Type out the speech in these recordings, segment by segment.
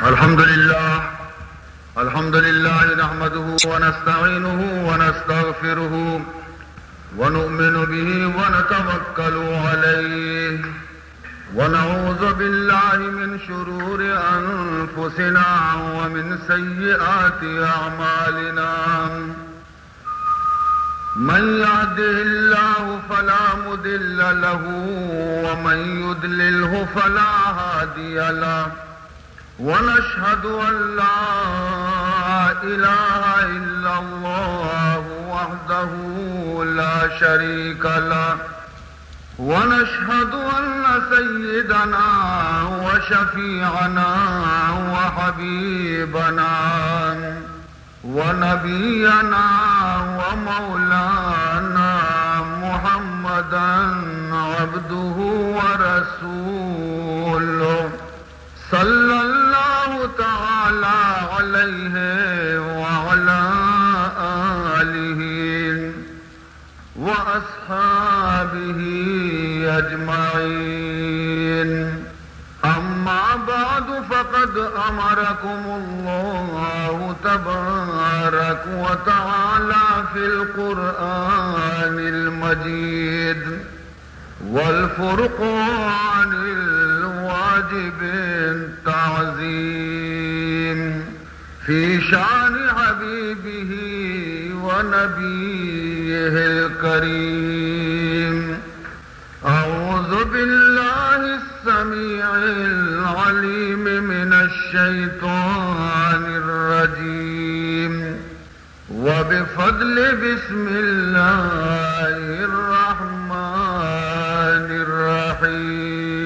الحمد لله. الحمد لله نحمده ونستعينه ونستغفره ونؤمن به ونتوكل عليه ونعوذ بالله من شرور أنفسنا ومن سيئات أعمالنا. من يهده الله فلا مضل له ومن يضلله فلا هادي له. ونشهد أن لا إله إلا الله وحده لا شريك له. ونشهد أن سيدنا وشفيعنا وحبيبنا ونبينا ومولانا محمدا عبده ورسوله، صلى الله تعالى عليه وعلى آله وأصحابه أجمعين. أما بعد، فقد أمركم الله تبارك وتعالى في القرآن المجيد والفرقان الواجب التعظيم في شأن حبيبه ونبيه الكريم. أعوذ بالله السميع العليم من الشيطان الرجيم. وبفضل بسم الله الرحمن الرحيم.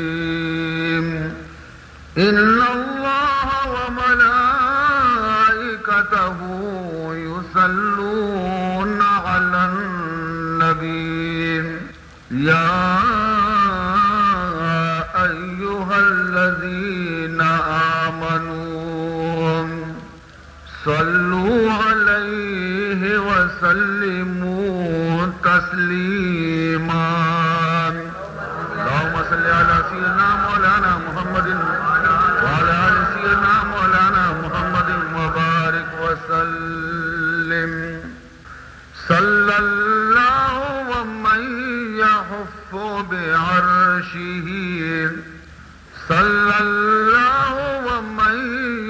إن الله وملائكته يصلون على النبي. يا أيها الذين آمنوا صلوا عليه وسلموا تسليما. اللهم صل على سيدنا مولانا محمد وعلى آل سيدنا مولانا محمد وبارك وسلم. صلى الله ومن يحف بعرشه، صلى الله ومن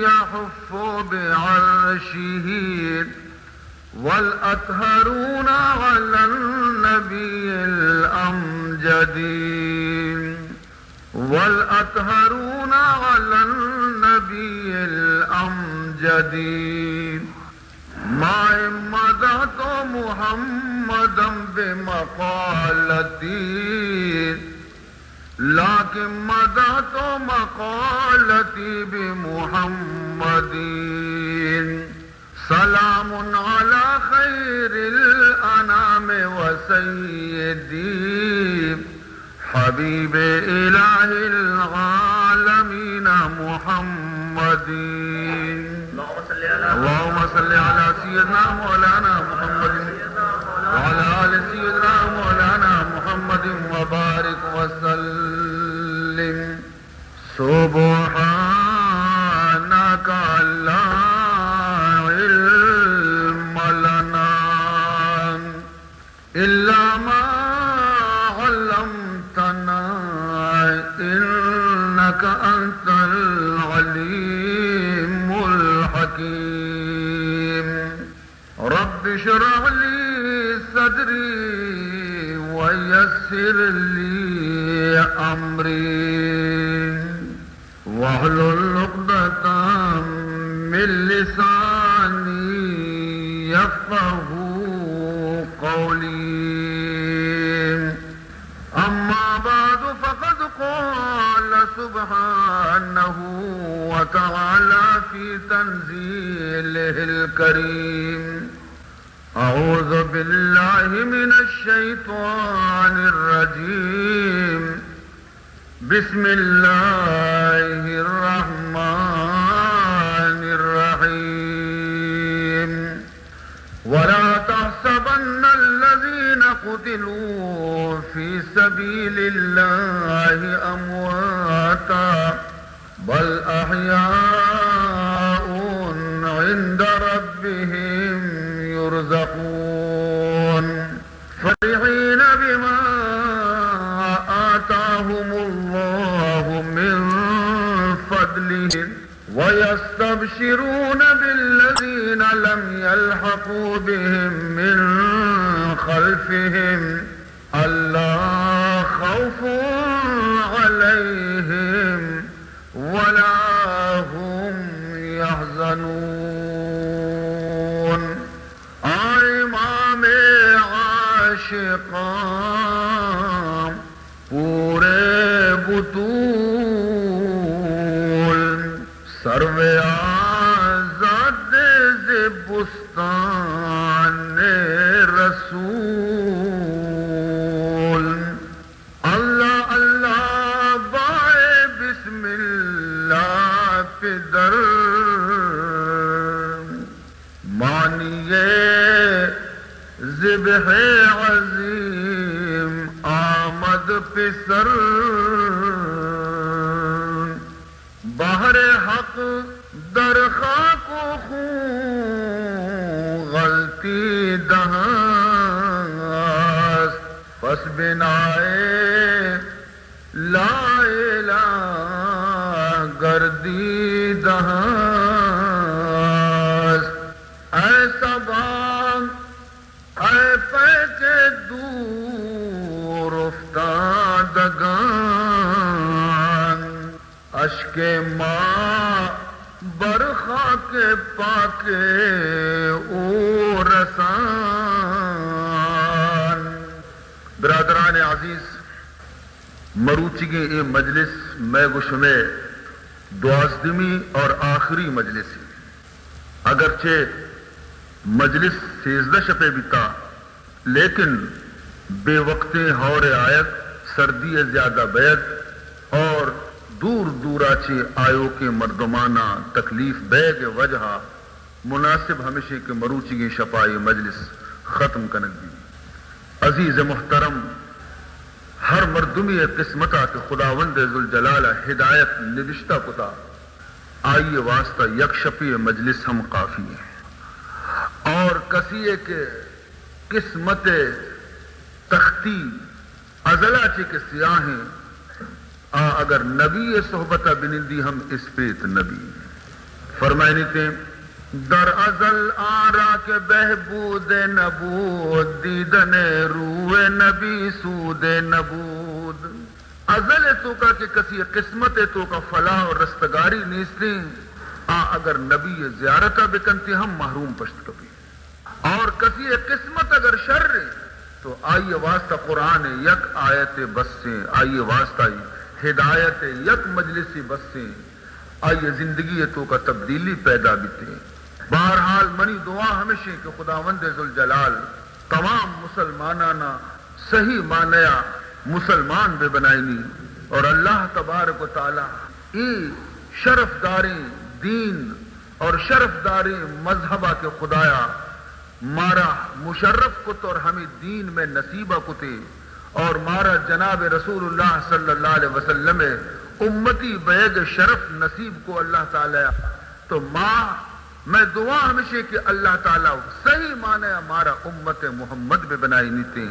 يحف بعرشه، والأطهرون على النبي الأمجد. والأطهرون على النبي الأمجد. ما إن مدحت محمدا بمقالتي، لكن مدحت مقالتي بمحمد. سلام على خير الأنام وسيدي حبيب إله العالمين محمد. اللهم صل على سيدنا مولانا محمد وعلى آل سيدنا مولانا محمد وبارك وسلم. سبحانك لا علم لنا إلا ما علمتنا إنك أنت العليم الحكيم. رب اشرح لي صدري ويسر لي أمري واحلل عقدة من لساني يفقهوا قولي. أما بعد، فقد قال سبحانه وتعالى في تنزيله الكريم: أعوذ بالله من الشيطان الرجيم. بسم الله الرحمن الرحيم. ولا تحسبن الذين قتلوا في سبيل الله أمواتا، بل أحياء ويستبشرون بالذين لم يلحقوا بهم من خلفهم ألا خوف عليهم ولا هم يحزنون. آ امام عاشقاں پورے بتول، سرو آزاد ز بستان رسول. اللہ اللہ بائے بسم اللہ پدر، مانی ذبح عظیم آمد پسر. بہر حق در خاک و خون غلطیدہ است، پس بنائے لا الہ گردیدہ است. اے سبا، اے پیک دور افتادگان، اشک ما بر خاک پاک او رسان. برادران عزیز، مروچیگیں اے مجلس مئے گو شمئے دوازدمی اور آخری مجلس ایں. اگرچہ مجلس سیزدہ شپے بیتا، لیکن بے وقتیں ہور ء آیگ، سردی ء زیادہ بئیگ اور دور دورا چہ آیوکیں مردماناں تکلیف بئیگ ء وجہ ء مناسب ہمشیں کہ مروچیگیں شپا اے مجلس ختم کنگ بیت. عزیز محترم، ہر مردمی ء قسمتا کہ خداوند ذوالجلال ء ہدایت نبشتہ کتا، آئی ء واسطہ یک شپے ء مجلس ہم کافی ہے. اور کسی ء کہ قسمت ء تختی ازلا چہ کہ سیاہیں، آ اگر نبی ء صحبت ء بنندی ہم اسپیت نبی. فرمائنیتے، در ازل آن را که بهبود نبود، دیدن روی نبی سود نبود. ازل ء توکا کہ کسی قسمت ء توکا فلاح و رستگاری نیستیں، آ اگر نبی ء زیارت ء بکنتی ہم محروم پشت کپی. اور کسی ء قسمت اگر شر انت تو آئی ء واسطہ قرآن ء یک آیت ء بس انت، آئی ء واسطہ ہدایت ء یک مجلس ء بس انت، آئی ء زندگی ء توکا تبدیلی پیدا بیت انت. بہرحال منی دعا ہمیش انت کہ خداوند ذوالجلال تمام مسلمانانا صحیح معنی ء مسلمان بہ بنائینی اور اللہ تبارک و تعالی اے شرف داریں دین اور شرف داریں مذہبا کہ خدایا مارا مشرف کت اور ہمیں دین میں نصیبہ کتے اور مارا جناب رسول اللہ صلی اللہ علیہ وسلم امتی بیگ شرف نصیب کو اللہ تعالی. تو ما، میں دعا ہمیشے کہ اللہ تعالی صحیح معنی مارا امت محمد بہ بنائی نیتے.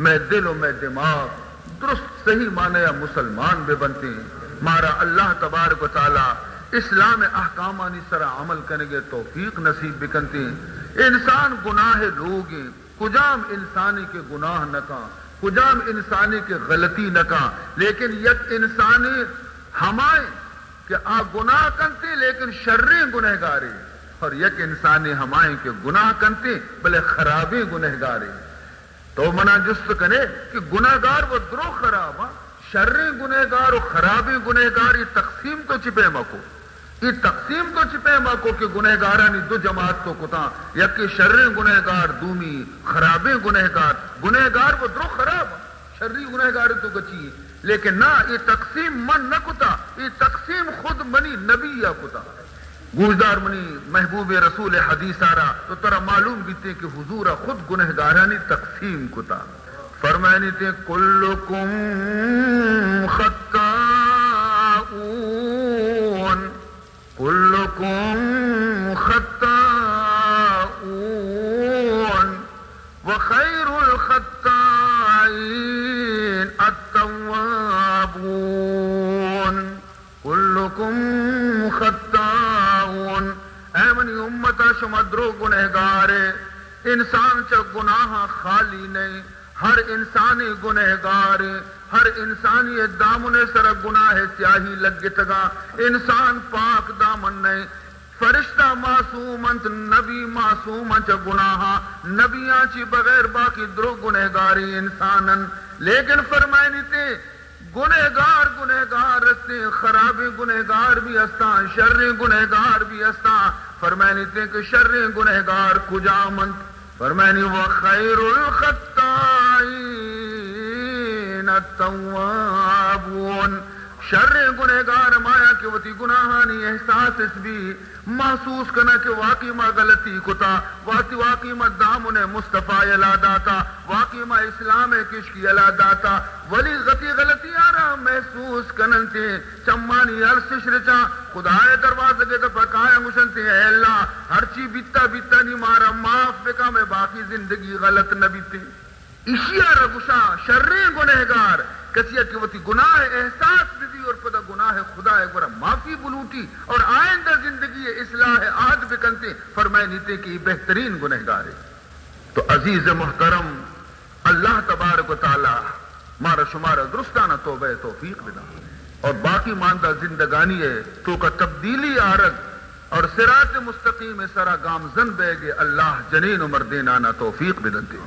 میں دل و میں دماغ درست صحیح معنی ء مسلمان بہ بنتیں. مارا اللہ تبارک و تعالی اسلام ء احکامانی سرا عمل کنگ ء توفیق نصیب بکنتیں. انسان گناہ ء لوگیں، کجام انسانی کہ گناہ نہ کاں، کجام انسانی کہ غلطی نہ کاں، لیکن یک انسانی ہمائیں کہ آ گناہ کنتے لیکن شریں گنہگارے، اور یک انسانی ہمائیں کہ گناہ کنتے بلے خرابیں گنہگارے. تو منا جست کنے کہ گنہگار و درو خراب ہاں، شریں گنہگار و خرابیں گنہگار، یہ تقسیم تو چی پیما کو؟ یہ تقسیم تو چی پیما کو کہ گنہگارانی دو جماعت تو کتاں، یکی شریں گنہگار، دومی خرابیں گنہگار. گنہگار و درو خراب ہاں، شری گنہگار تو گچی. لیکن نہ، یہ تقسیم من نہ کتا، یہ تقسیم خود منی نبی یا کتا. گوشدار منی محبوب رسول حدیث آرا تو ترا معلوم بیتے کہ حضور خود گنہگارانی تقسیم کتا. فرمائنی تے، کلکم خطاؤون، کلکم خطاؤون، وخیر الخطائین التوابون. کلکم خطاؤن، اے منی امتا شما درو گنہگارے۔ انسان چہ گناہاں خالی نئیں، ہر انسانے گنہگارے، ہر انسانی دامن سر گناہ سیاہی لگتگاں۔ انسان پاک دامن نئیں، فرشتہ معصوم انت، نبی معصوم انت چہ گناہاں، نبیاں چی بغیر باقی درو گنہگاریں انسان انت۔ لیکن فرمائنیتے، گنہگار گنہگار استیں، خرابیں گنہگار بھی استاں، شریں گنہگار بھی استاں۔ فرمائنیتے کہ شریں گنہگار کجام انت؟ فرمائنی، وخیر الخطائین التوابون، شریں گنہگار ہمایاں کہ وتی گناہانی احساس اس بی، محسوس کناں کہ واقعی ما غلطی کتا، واقعی، واقعی ما دامن مصطفی یلا داتا، واقعی ما اسلام کشکی یلا داتا، ولی غتی غلطی آرا محسوس کننتے، چمانی الس شرچاں خدائے دروازگے دپا کایاں گوشنتے، اے اللہ، ہرچی بیتا بیتا نی مارا معاف بکا، میں باقی زندگی غلط نہ بیتے۔ ایشی ء را گوشاں شریں گنہگار، کسی ء کہ وتی گناہ ء احساس بہ بی اور پدا گناہ ء خدا ء گورا معافی بلوٹی اور آئندہ زندگی ء اصلاح ء عہد بکنتے، فرمائنیتے کہ یہ بہترین گنہگارے۔ تو عزیز محترم، اللہ تبارک و تعالی مارا شمارا درستانہ توبہ ء توفیق بدنت اور باقی ماندہ زندگانی ء توکا تبدیلی آرگ اور صراط مستقیم ء سرا گامزن بیگ ء اللہ جنین و مردینانا توفیق بدنتے۔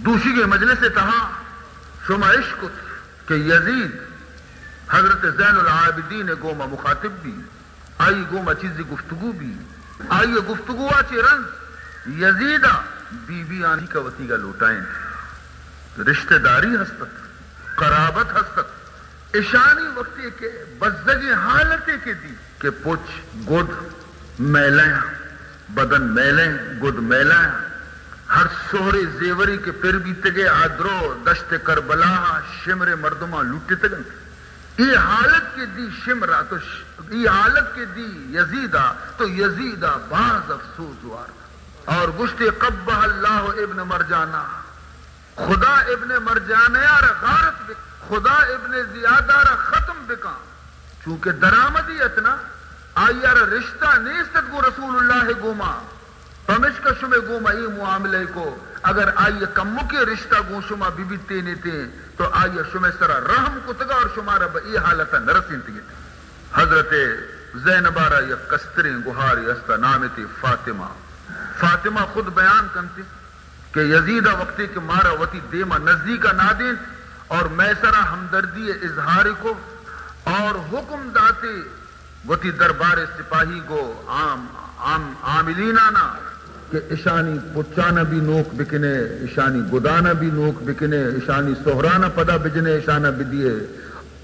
دوشیگیں مجلس ء تہا شما اشکت کہ یزید حضرت زین العابدین ء گوما مخاطب بی، آئی گوما چیزی گفتگو بی، آئی ء گفتگو ء چہ رند یزید ء بی بی آنی کہ وتیگا لوٹائینت، رشتہ داری ہستت، قرابت ہستت۔ اشانی وقتی کہ بزگیں حالتے کہ دی کہ پچ گد میلیں، بدن میلیں، گد میلیں، ہر سہرے زیوری کہ پر بیتگے آ درو دشت کربلا ء شمر مردماں لوٹتگ انت۔ ای حالت کہ دی شمرا تو ش-، ای حالت کہ دی یزیدا تو یزیدا باز افسوس وارت اور گوشتی، قبح اللہ ابن مرجانہ، خدا ابن مرجانہ را غارت بک، خدا ابن زیادہ را ختم بکاں، چونکہ درآمدی اتنا، آئی را رشتہ نیست ات گوں رسول اللہ گوما، پمشکہ شمے گوما ای معاملہ کو، اگر آئی کمکے رشتہ گوں شما ببیتینیتے تو آئی شمے سرا رحم کتگا اور شمارا بہ ای حالتا نرسینتگیت۔ حضرت زینبا را یک کستریں گہارے استا، نام تی فاطمہ۔ فاطمہ خود بیان کنتی کہ یزید ء وقتی کہ مارا وتی دیم ء نزدیک ء نادینت اور مئے سرا ہمدردی ء اظہار کو اور حکم داتے وتی دربار ء سپاہی گو عام، عام، عاملینانا کہ اشانی پچانا بھی نوک بکنے، اشانی گدانا بھی نوک بکنے، اشانی سہرانا پدا بجنے، اشانا بدیے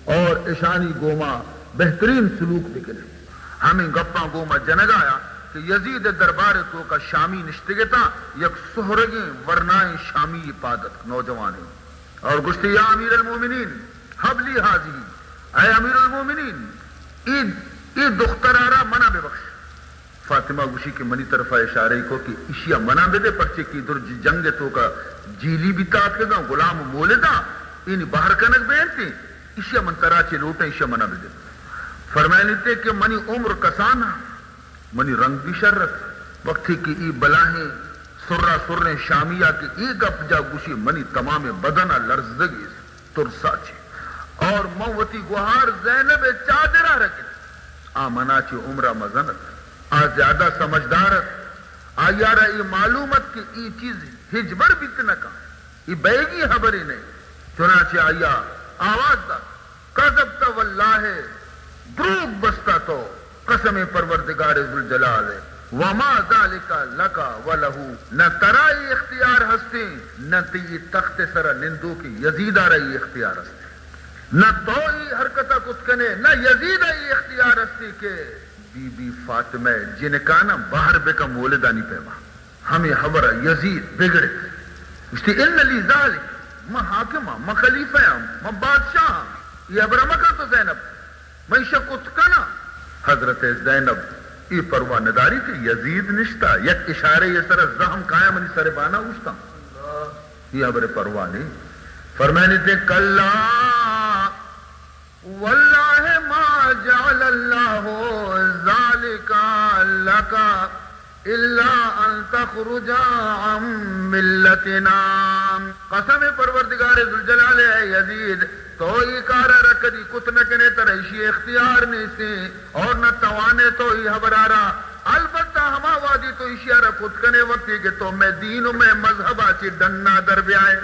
اور اشانی گوما بہترین سلوک بکنے۔ ہمیں گپاں گوما جنگایا کہ یزید ء دربار ء توکا شامی نشتگتاں، یک سہرگیں ورنائیں شامی پاد اتک، نوجوانیں، اور گوشتی، یا امیر المومنین، حب لی حاضی، اے امیر المومنین، ای، ای دخترارا منا ببخش۔ فاطمہ گوشی کہ منی طرفا اشارہ کو کہ اشیا منا بدے، پرچے کہ در ج-، جنگ توکا جیلی بیتا اتکگاں، غلام و مولداں، اینی بہر کنگ بینتے، اشیا من ترا چے لوٹاں، اشیا منا بدے۔ فرمائنیتے کہ منی عمر کسان، منی رنگ بھی شر ات۔ وقتی کہ ای بلاہیں سرا سریں شامیا کہ ای گپ جا گوشی، منی تمام بدنا لرزگی ترسا چی۔ اور من وتی گوہار زینب چادرا رکت۔ آ منا چی عمرا مزن ات۔ آ زیادہ سمجھدار ات۔ آئیارا ای معلوم ات کہ ای چیز ہچبر بیت نہ کن۔ ای بیگی حبرے نئے۔ چنانچہ آئیا آواز دات، کذبت واللہ، دروگ بستا تو، قسم پروردگار ذوالجلال ء، وما ذلک لک ولہ، نہ ترا ای اختیار ہستیں، نہ تی ای تخت سرا نندوک یزید آرا ای اختیار ہستیں۔ نہ تو ای حرکت کت کنے، نہ یزید ای اختیار ہستیں کہ بی بی فاطمہ جنکانا بہر بکا مولدانی پیما۔ ہمے حبر ء یزید بگڑت۔ گوشتی، ان لی ذلک، من حاکم آں، من خلیفہ آں، من بادشاہ آں، اے حبر ء مکن تو زینب، من ایشا کت کناں۔ حضرت زینب اے پرواہ نداری کہ یزید نشتا، یک اشارے ء سر ء زہم کایا منی سر ء بانا اوشتاں۔ اے حبر ء پرواہ نہیں۔ فرمائنی تے، کلا واللہ ما جعل الله ذلك لك إلا أن تخرج عن ملتنا۔ قسم پروردگار ذوالجلال ءَ، اے یزید، تو ای کار ءَ را کدی کت نہ کنے، ترا ایشی اختیار نیستی اور نہ توانے تو ای حبر ءَ را۔ البتہ ہما وہدی تو ایشی ءَ را کت کنے، وقتی کہ تو مئے دین و مئے مذہب ءَ چہ ڈن ءَ در بیائے۔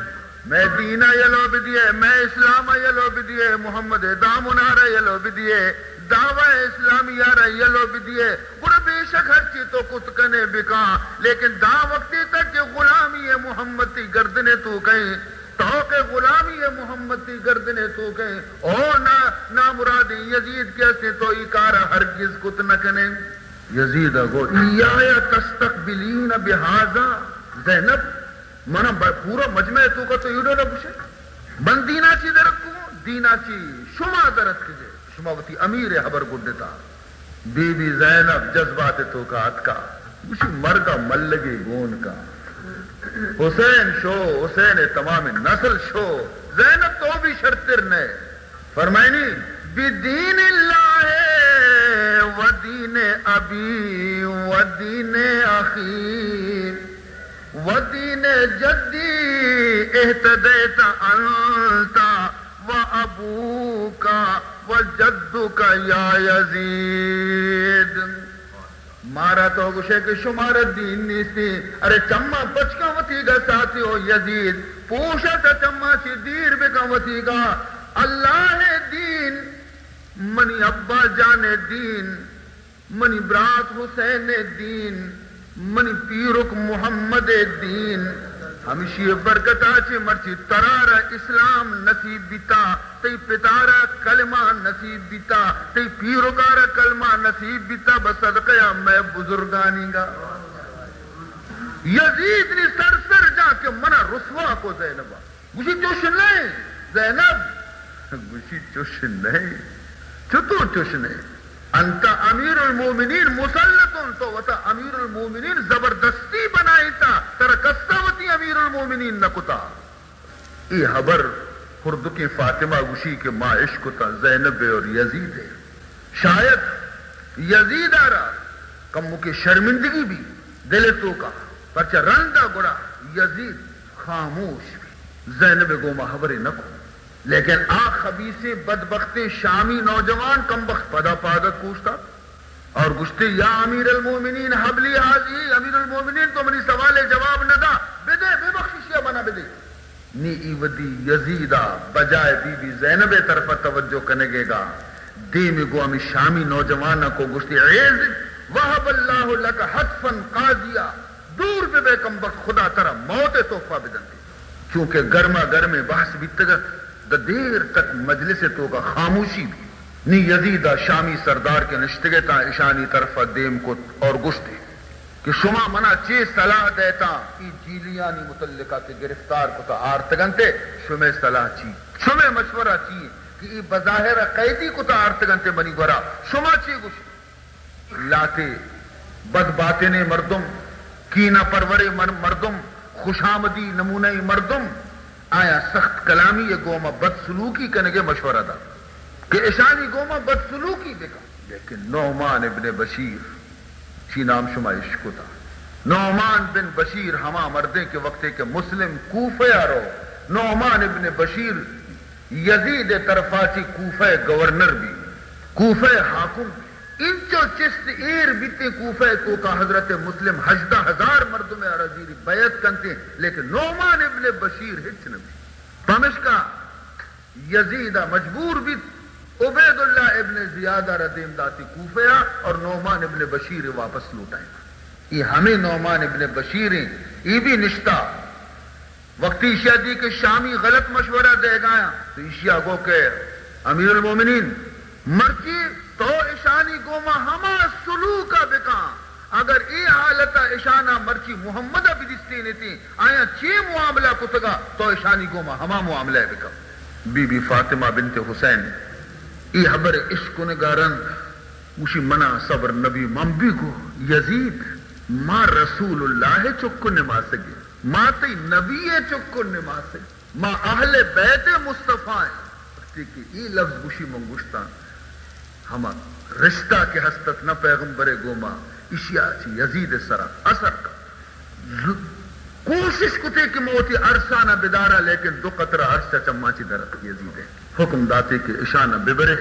مئے دین ءَ یلو بدیئے، مئے اسلام ءَ یلو بدیئے، محمد ءِ دامن ءَ را یلو بدیئے، دعوی اسلامی ءَ را یلو بدیئے، گڑا بے شک ہرچی تو کت کنے بکاں، لیکن داں وقتی تک کہ غلامی محمد تئی گردن ءِ توک ایں، تو کہ غلامی محمد تئی گردن ءِ توک ایں، او نا-، نامرادیں یزید کہ ہستیں، تو ای کار ءَ ہرگز کت نہ کنے۔ یزید ءَ گو، ایایا تستقبلین بہذا؟ زینب، منا ب-، پورا مجمع ءِ توکا تو ایڈو نہ گوشے۔ من دینا چی درتکگوں؟ دینا چی شما درتکگے۔ شما وتی امیر ءِ حبر گڈتا۔ بی بی زینب جذبات ءِ توکا اتکا۔ گوشی، مرگا ملگے گون کا۔ حسین شو، حسین ءِ تمام نسل شو۔ زینب تو بھی شرتر نئے۔ فرمائنی، بدین اللہ و دین ابی و دین اخی و دین جدی اہتدیت انت و ابوک و جدک یا یزید۔ مارا تو گوشے کہ شمارا دین نیستی۔ ارے چماں پچ کن وتیگا ساتھی او یزید، پوشا تا چماں چی دیر بکن وتیگا۔ اللہ ءِ دین، منی ابا جان ءِ دین، منی برات حسین ءِ دین، منی پیرک محمد ءِ دین، ہمشی ءِ برکت ءَ چہ مرچی ترا را اسلام نصیب بیتا، تئی پتارا کلمہ نصیب بیتا، تئی پیرکارا کلمہ نصیب بیتا، بہ صدقہ ءَ مئے بزرگانیگا۔ یزید نی سر سر جا کہ منا رسوا کو زینبا۔ گوشی، چوش نئے زینب۔ گوشی، چوش نئے۔ چطور چوش نئے؟ انت امیر المومنین مسلط، تو وتا امیر المومنین زبردستی بنائیتا، ترا کسا وتی امیر المومنین نہ کتا۔ اے حبر ہردکیں فاطمہ گوشی کہ ما اشکتا زینب ءِ اور یزید ءِ۔ شاید یزید ءَ را کمکے شرمندگی بی دل ءِ توکا، پرچا رندا گڑا یزید خاموش بی، زینب ءِ گوما حبرے نہ کو۔ لیکن آ خبیثیں بدبختیں شامی نوجوان کمبخت پدا پاد اتک اوشتات۔ اور گوشتی، یا امیر المومنین، حبلی حاضی، امیر المومنین تو منی سوال ءِ جواب نہ دا، بدے، بے بخششیا منا بدے۔ نی ای ودی یزیدا بجائے بی بی زینب ءِ طرفا توجہ کنگے گا، دیم گو ہمی شامی نوجواناں کو گوشتی، عیز وہب اللہ لک حتفا قاضیا، دور ببے کمبخت، خدا ترا موت ءِ تحفہ بدنتے۔ چونکہ گرما گرمیں بحث بیتگ ات، داں دیر تک مجلس ءِ توکا خاموشی بیت۔ نی یزید ءَ شامی سردار کہ نشتگ اتاں، اشانی طرف ءَ دیم کت اور گوشت ئے کہ شما منا چے صلاح دئیتاں اے جیلیانی متعلقا کہ گرفتار کتا آرتگ انت، شمئے صلاح چی؟ شمئے مشورہ چی انت کہ اے بظاہر ءَ قیدی کتا آرتگ انت منی گورا؟ شما چے گوش؟ لہتے بدباطنیں مردم، کینہ پروریں مر-، مردم، خوشامدی نمونہ مردم، آیاں سخت کلامی ءِ گوما بدسلوکی کنگ ءِ مشورہ دات کہ اشانی گوما بدسلوکی بکن۔ لیکن نعمان ابن بشیر، چی نام شما اشکتا، نعمان بن بشیر ہما مردیں کہ وقتے کہ مسلم کوفہ ءَ رو، نعمان ابن بشیر یزید ءِ طرفا چی کوفہ ءِ گورنر بی، کوفہ ءِ حاکم بی۔ انچو چست ایر بیتیں کوفہ ءِ توکا حضرت مسلم ہژدہ ہزار مردم ءَ را زیری بیعت کنتیں، لیکن نعمان ابن بشیر ہچ نہ بی۔ پمشکا یزید ءَ مجبور بیت عبید اللہ ابن زیاد ءَ را دیم داتی کوفہ ءَ اور نعمان ابن بشیر ءَ واپس لوٹائینت۔ اے ہمے نعمان ابن بشیر ایں، اے بھی نشتا۔ وقتی ایشی ءَ دی کہ شامی غلط مشورہ دئیگایاں، تو ایشی ءَ گو کہ امیر المومنین، مرچی تو اشانی گوما ہما سلوک ءَ بکاں، اگر اے حالت ءَ اشاناں مرچی محمد ءَ بدیستینیتیں، آیاں چے معاملہ کتگا، تو اشانی گوما ہما معاملہ ءَ بکن۔ بی بی فاطمہ بنت حسین اے حبر اشکنگا رند گوشی، منا صبر نبی، من بھی گو یزید، ما رسول اللہ چک نماسگیں۔ ما تئی نبی ءِ چک ءُ نماسگ، ما اہل بیت مصطفی ایں۔ وقتی کہ اے لفظ گوشی من گوشتاں، ہما رشتہ کہ ہست ات نہ پیغمبر ءِ گوما، ایشی ءَ چہ یزید ءِ سرا اثر کپت۔ ز-، کوشش کتے کہ من وتی ارسانا بداراں، لیکن دو قطرہ ارس چہ چماں چہ در اتک۔ یزید ءَ حکم داتے کہ اشانا ببرے،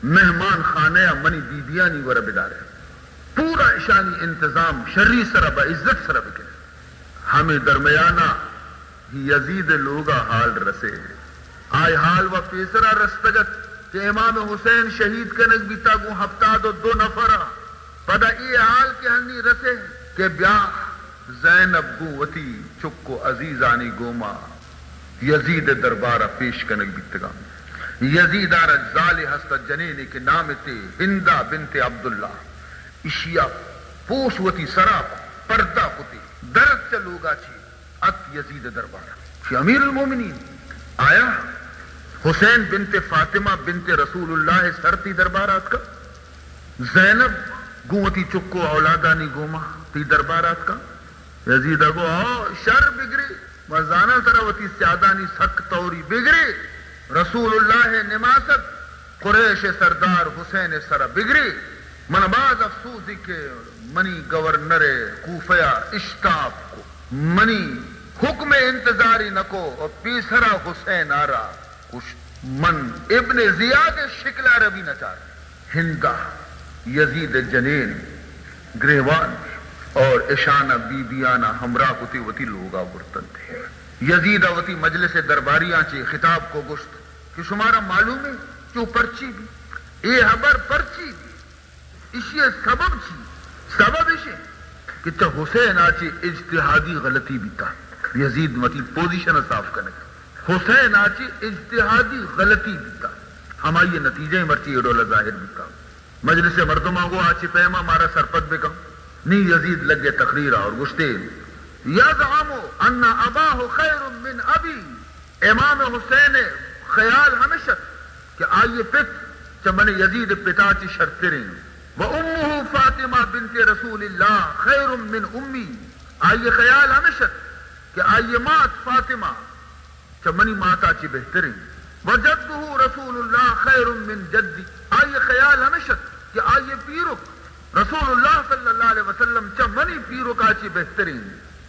مہمان خانہ ءَ منی بی بیانی گورا بدارے، پورا اشانی انتظام شری سرا با عزت سرا بکنے۔ ہمے درمیانا یزید ءِ لوگا حال رسے۔ آئی حال و پیسرا رستگ ات کہ امام حسین شہید کنگ بیتا گوں ہپتاد و دو نفرا۔ پدا اے حال کہ ہنی رسے کہ بیا زینب گوں وتی چک و عزیزانی گوما یزید ءِ دربارا پیش کنگ بیتگاں۔ یزید ءَ را زالے ہست ات، جنینے کہ نام تے ہندا بنت عبداللہ۔ اشیا پوش وتی سرا پردہ کتے، درت چہ لوگا چی ات یزید ءِ دربارا۔ چی امیر المومنین، آیا حسین بنت فاطمہ بنت رسول اللہ ءِ سر تی دربارا اتکا؟ زینب گوں وتی چک و اولادانی گوما تی دربارا اتکا؟ یزید ءَ گو، ہو، شر بگری، من زاناں ترا وتی سیادانی سک توری بگری۔ رسول اللہ ءِ نماست قریش ءِ سردار حسین ءِ سرا بگری۔ من باز افسوسی کہ منی گورنر کوفہ ءَ اشتاپ کو، منی حکم ءِ انتظاری نکو و پیسرا حسین ءَ را کشت۔ من ابن زیاد ءِ شکل ءَ را بھی نچار۔ ہندا یزید ءِ جنین گریوان اور اشانا بی بیانا ہمراہ کتی وتی لوگا برتنت۔ یزید ءَ وتی مجلس ءِ درباریاں چے خطاب کو، گوشت کہ شمارا معلوم ہے کہ پرچی بی؟ اے حبر پرچی بی؟ اشی ءِ سبب چی؟ سبب اش کہ چہ حسین ءَ چے اجتہادی غلطی بیتا۔ یزید وتی پوزیشن ءَ صاف کنگ۔ حسین ءَ چے اجتہادی غلطی بیتا۔ ہمائی ءِ نتیجہ مرچی اے ڈول ءَ ظاہر بیتا۔ مجلس ءِ مردماں گو، آ چے پیما مارا سرپد بکن۔ نی یزید لگے تقریر ءَ اور گوشتے، یزعم ان اباہ خیر من ابی۔ امام حسین ءِ خیال ہمش ات کہ آئی ءِ پت چہ من یزید ءِ پتا چی شرتریں۔ و امہ فاطمہ بنت رسول اللہ خیر من امی۔ آئی ءِ خیال ہمش ات کہ آئی ءِ مات فاطمہ چہ منی ماتا چی بہتریں۔ و جدہ رسول اللہ خیر من جدی۔ آئی ءِ خیال ہمش ات کہ آئی ءِ پیرک رسول اللہ صلی اللہ علیہ وسلم چہ منی پیرکا چی بہتریں۔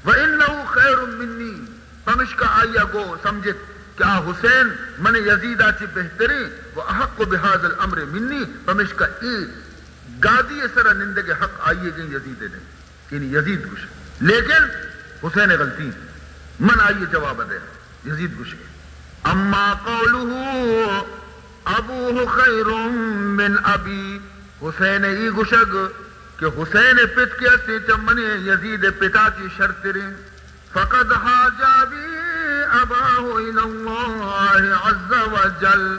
و انہ خیر منی، پمشکا آئی ءَ گو سمجھت کہ آ حسین من یزیدا چی بہتریں، و احق بہذا الامر منی، پمشکا اے گادی ءِ سرا نندگ ءِ حق آئی ءَ گیں یزید ءَ نیں۔ یعنی یزید گوش، لیکن حسین ءِ غلطی، من آئی ءَ جواب ءَ دے۔ یزید گوشگ، اما قوله ابوه خیر من ابی، حسین ءِ ای گوشگ کہ حسین ءِ پت کہ استے چہ منی یزید ءِ پتا چی شرتریں، فقد حاج ابی اباه الی اللہ عز وجل۔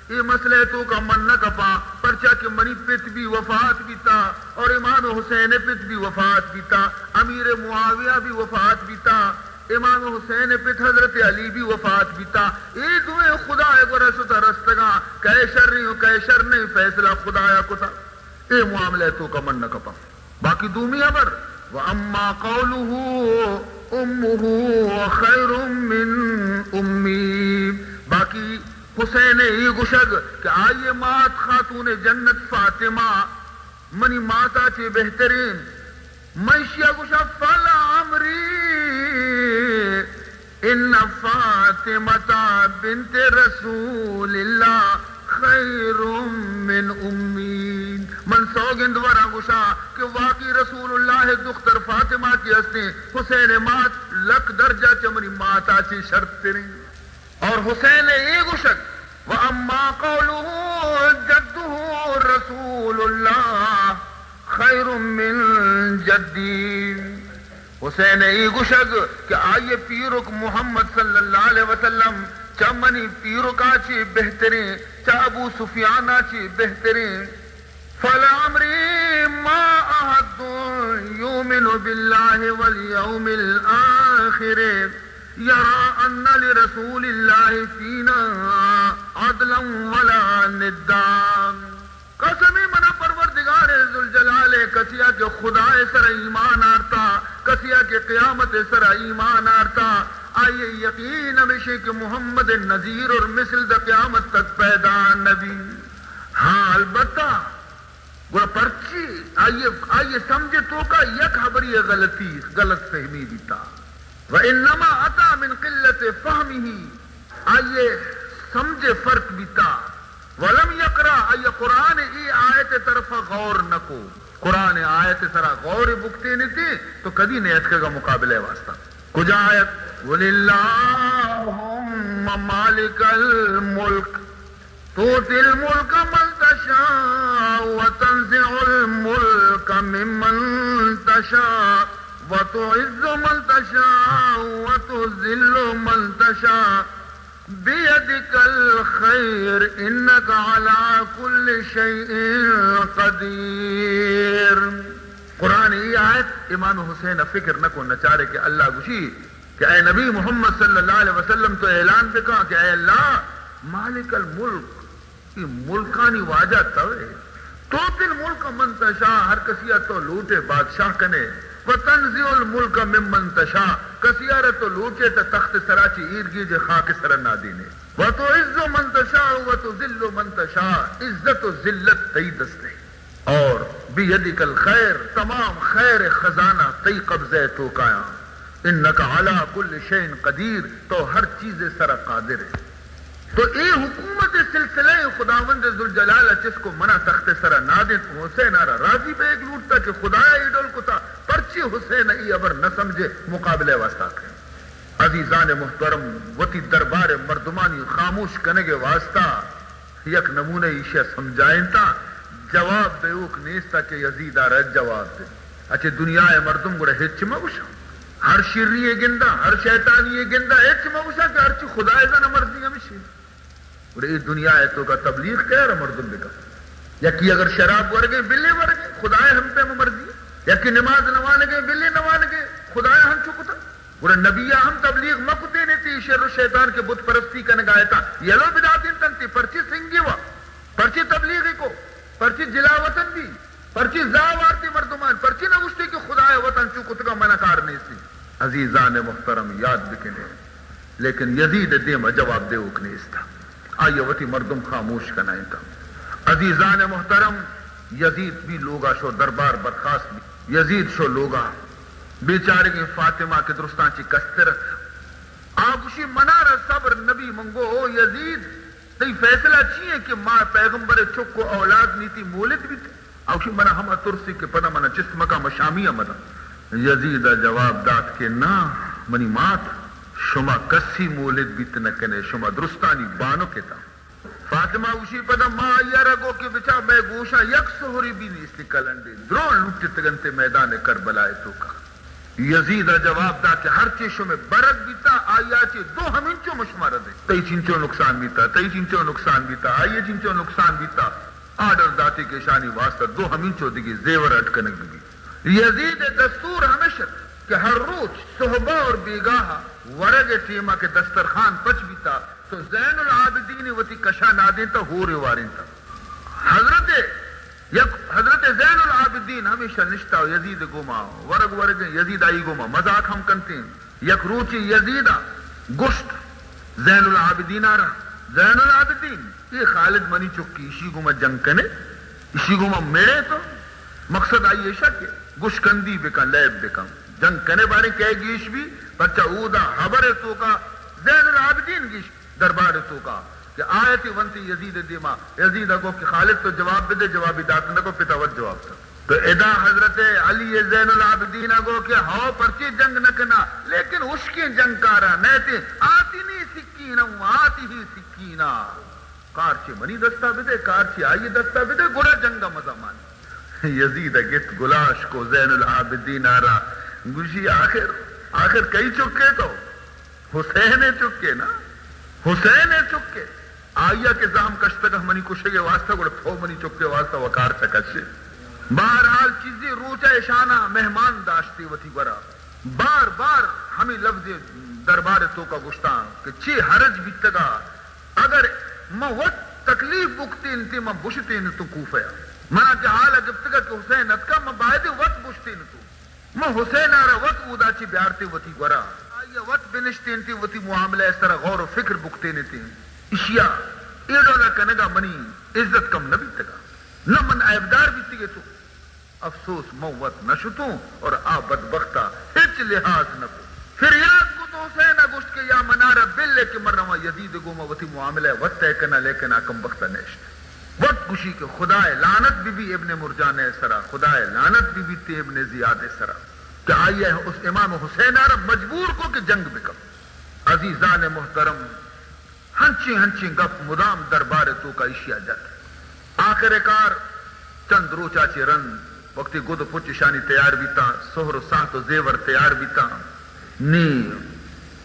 اے مسئلہ ءِ توکا من نہ کپاں، پرچا کہ منی پت بھی وفات بیتا اور امام حسین ءِ پت بھی وفات بیتا، امیر معاویہ بھی وفات بیتا، امام حسین ءِ پت حضرت علی بھی وفات بیتا۔ اے دوئیں خدا ءِ گورا شتا رستگاں، کئے شریں و کئے شر نہیں، فیصلہ خدا ءَ کتا۔ اے معاملہ ءِ توکا من نہ کپاں۔ باقی دومی حبر، و اما قوله امه خیر من امی، باقی حسین ءِ اے گوشگ کہ آئی ءِ مات خاتون جنت فاطمہ منی ماتا چے بہتریں، من اشیا گوشاں، فلعمری ان فاطمة بنت رسول اللہ خیر من امی۔ من سوگند وراں گوشاں کہ واقعی رسول اللہ ءِ دختر فاطمہ کہ استیں، حسین ءِ مات، لک درجہ چہ منی ماتا چی شرتریں۔ اور حسین ءِ اے گوشگ، و اما قوله جدہ رسول اللہ خیر من جدی۔ حسین ءِ اے گوشگ کہ آئی ءِ پیرک محمد صلی اللہ علیہ وسلم چہ منی پیرکا چی بہتریں، چہ ابو سفیانا چی بہتریں۔ فلعمری ما احد یؤمن باللہ والیوم الآخر یری ان لرسول اللہ فینا عدلا ولا ندا۔ قسمی منا پروردگار ذوالجلال ءِ، کسیا کہ خدا ءِ سرا ایمان آرتا، کسیا کہ قیامت ءِ سرا ایمان آرتا، آئی ءِ یقین ہمیشیں کہ محمد نظیر اور مثل دا قیامت تک پیدا نبی۔ ہاں، البتہ گڑا پرچی آئی، آئی سمجھ توکا یک خبری غلطی، غلط فہمی بیتا۔ و انما اتی من قلت فہمہ، آئی سمجھ فرق بیتا۔ ولم یقرأ، آئی قرآن ای آیت طرف غور نکو۔ قرآن آیت سرا غور بکتینتی تو کدی نیتکگا مقابلہ واسطہ۔ کجا آیت؟ قل اللہم مالک الملک تؤتی الملک من تشاء وتنزع الملک ممن تشاء وتعز من تشاء وتذل من تشاء بیدک الخیر انک علی کل شیء قدیر۔ قرآن ای آیت امام حسین فکر نکو نچارے کہ اللہ گوشی کہ اے نبی محمد صلی اللہ علیہ وسلم تو اعلان بکا کہ اے اللہ مالک الملک، ای ملکانی واجہ توئے۔ تؤتی الملک من تشاء، ہر کسیا تو لوٹے بادشاہ کنے۔ وتنزع الملک ممن تشاء، کسیا را تو لوٹے تا تخت سرا چی ایرگیجے خاک سرا نادینے۔ وتعز من تشاء وتذل من تشاء، عزت و ذلت تئی دستے۔ اور بیدک الخیر، تمام خیر خزانہ تئی قبضہ توکایاں۔ انک علی کل شیء قدیر، تو ہر چیز سرا قادر ہے۔ تو اے حکومت سلسلہ خداوند ذوالجلال چس کو منا تخت سرا نادنت، حسین آرا راضی بے ایک لوٹتا کہ خدایا ای ڈول کتا، پرچی حسین ای ابر نہ سمجھے مقابلہ واسطہ کھے۔ عزیزان محترم، وتی دربار مردمانی خاموش کنگ واسطہ یک نمونہ ایشی ء سمجھائینتاں، جواب دیوک نیست کہ یزید ء را جواب دے۔ اچے دنیا ء مردم گڑا ہچ مہ گوشاں، ہر شری ء گنداں، ہر شیطانی ء گنداں، ہچ مہ گوشاں کہ ہرچی خدا ء زاناں مرضی ہمشی۔ گڑا اے دنیا ء توکا تبلیغ کئے را مردم بکن؟ یکی اگر شراب ورگے بلے ورگے، خدا ء ہم پیم مرضی۔ یکی نماز نہ وانگے بلے نہ وانگے، خدا ء ہم چکتا۔ گڑا نبی ء ہم تبلیغ مہ کتین تی، شر و شیطان کے بت پرستی کنگا اتاں، یلو بداتین تنتی، پرچی سنگی وا، پرچی تبلیغی کو، پرچی جلا وطن بی، پرچی زاہ وارتی مردمان، پرچی نہ گوشتی کہ خدائے وطن چو کتگا منا کار نیستی۔ عزیزان محترم یاد بکنے، لیکن یزید دیما جواب دیوک نیستا۔ آئی ء وتی مردم خاموش کنائینت۔ عزیزان محترم، یزید بی لوگا شو، دربار برخاست بی۔ یزید شو لوگا، بیچارگیں فاطمہ کہ درستاں چی کستر ات، آ گوشی، منارا صبر نبی۔ من گو، او یزید، تئی فیصلہ چی ہے کہ ما پیغمبر چک و اولاد نیتی مولد بیت؟ آ گوشی، منا ہما ترسی کہ پدا منا چست مکا، ما شامی ء مداں۔ یزید ء جواب دات کہ نا منی مات، شما کسی مولد بیت نہ کنے، شما درستانی بانک اتاں۔ فاطمہ گوشی، پدا ما آئی ء را گو کہ بچا مئے گوشاں یک سہری بی نیست کلنڈے، درو لوٹتگنتے میدان کربلا ء توکا۔ یزید ء جواب دات کہ ہرچی شمے برگ بیتا، آئی ء چہ دو ہمینچو ما شما را دے۔ تئی چنچو نقصان بیتا، تئی چنچو نقصان بیتا، آئی ء چنچو نقصان بیتا۔ آرڈر داتی کہ اشانی واسطہ دو ہمینچو دگہ زیور اڈ کنگ بہ بیت۔ یزید ء دستور ہمش ات کہ ہر روچ سہبا اور بیگاہ ورگ ء ٹیما کہ دسترخوان پچ بیتا، تو زین العابدین وتی کشا نادینتا، ہور ء وارینتا۔ حضرت یک، حضرت زین العابدین ہمیشہ نشتا و یزید گوما ورگ ورگیں، یزید آئی گوما مذاق ہم کنتیں۔ یک روچے یزید ء گوشت زین العابدین ء را، زین العابدین، اے خالد منی چکی، اشی گوما جنگ کنے، اشی گوما مڑے تو؟ مقصد آئی ایشا کہ گوشکندی بکن، لیب بکن، جنگ کنے باریں کئے گیش بی، پرچا اودا حبر ء توکا زین العابدین گیش دربار ء توکا کہ آیتی ونتی یزید ء دیما، یزید ء گو کہ خالد تو جواب بدے، جوابی دات نہ کو، پتا وت جواب دات۔ تو ادا حضرت علی زین العابدین ء گو کہ ہو پرچے جنگ نہ کنا، لیکن اشکیں جنگکارا نیتے، آتنی سکینا و آتہی سکینا۔ کار چہ منی دستا بدے، کار چہ آئی دستا بدے، گڑا جنگ ء مزہ مان۔ یزید ء گت گلاش کو زین العابدین ء را، گوشی آخر، آخر کئی چکے تو؟ حسین ء چکے نا، حسین ء چکے۔ آئی ء کہ زہم کشتگ منی کشگ ء واسطہ، گڑا تو منی چک ء واسطہ وقار چہ کشے۔ بہرحال چیزے روچ ء اشانا مہمان داشتے وتی گورا۔ بار بار ہمے لفظ دربار ء توکا گوشتاں کہ چے حرج بیتگا، اگر من وت تکلیف بکتینتیں، من بشتینتوں کوفہ ء۔ منا کہ حال ء گپتگا کہ حسین اتکا، من بایدیں وت بشتینتوں۔ من حسین ء را وت اودا چہ بیارتیں وتی گورا، آئی ء وت بنشتینتیں، وتی معاملہ ء سرا غور و فکر بکتینتیں۔ اشیا اے ڈولا کنگا منی عزت کم نہ بیتگا۔ نہ من عیبدار بیتگے تو۔ افسوس، من وت نہ شتوں اور آ بدبخت ءَ ہچ لحاظ نہ کو۔ فریاد کو تو حسین ءَ گوشت کہ یا منارا بل کہ من رواں یزید ءِ گوما وتی معاملہ ءَ وت طے کناں، لیکن آ کمبخت ءَ نیشت۔ وت گوشی کہ خدائے لعنت بہ بی ابن مرجان ءِ سرا، خدائے لعنت بہ بی تے ابن زیاد ءِ سرا کہ آئی ءَ اس امام حسین ءَ را مجبور کو کہ جنگ بکن۔ عزیزان محترم، ہنچیں ہنچیں گپ مدام دربار ءِ توکا ایشی ءَ جت۔ آخر کار چند روچا چہ رند وقتی گد و پچ اشانی تیار بیتاں، سہر و ساعت و زیور تیار بیتاں، نی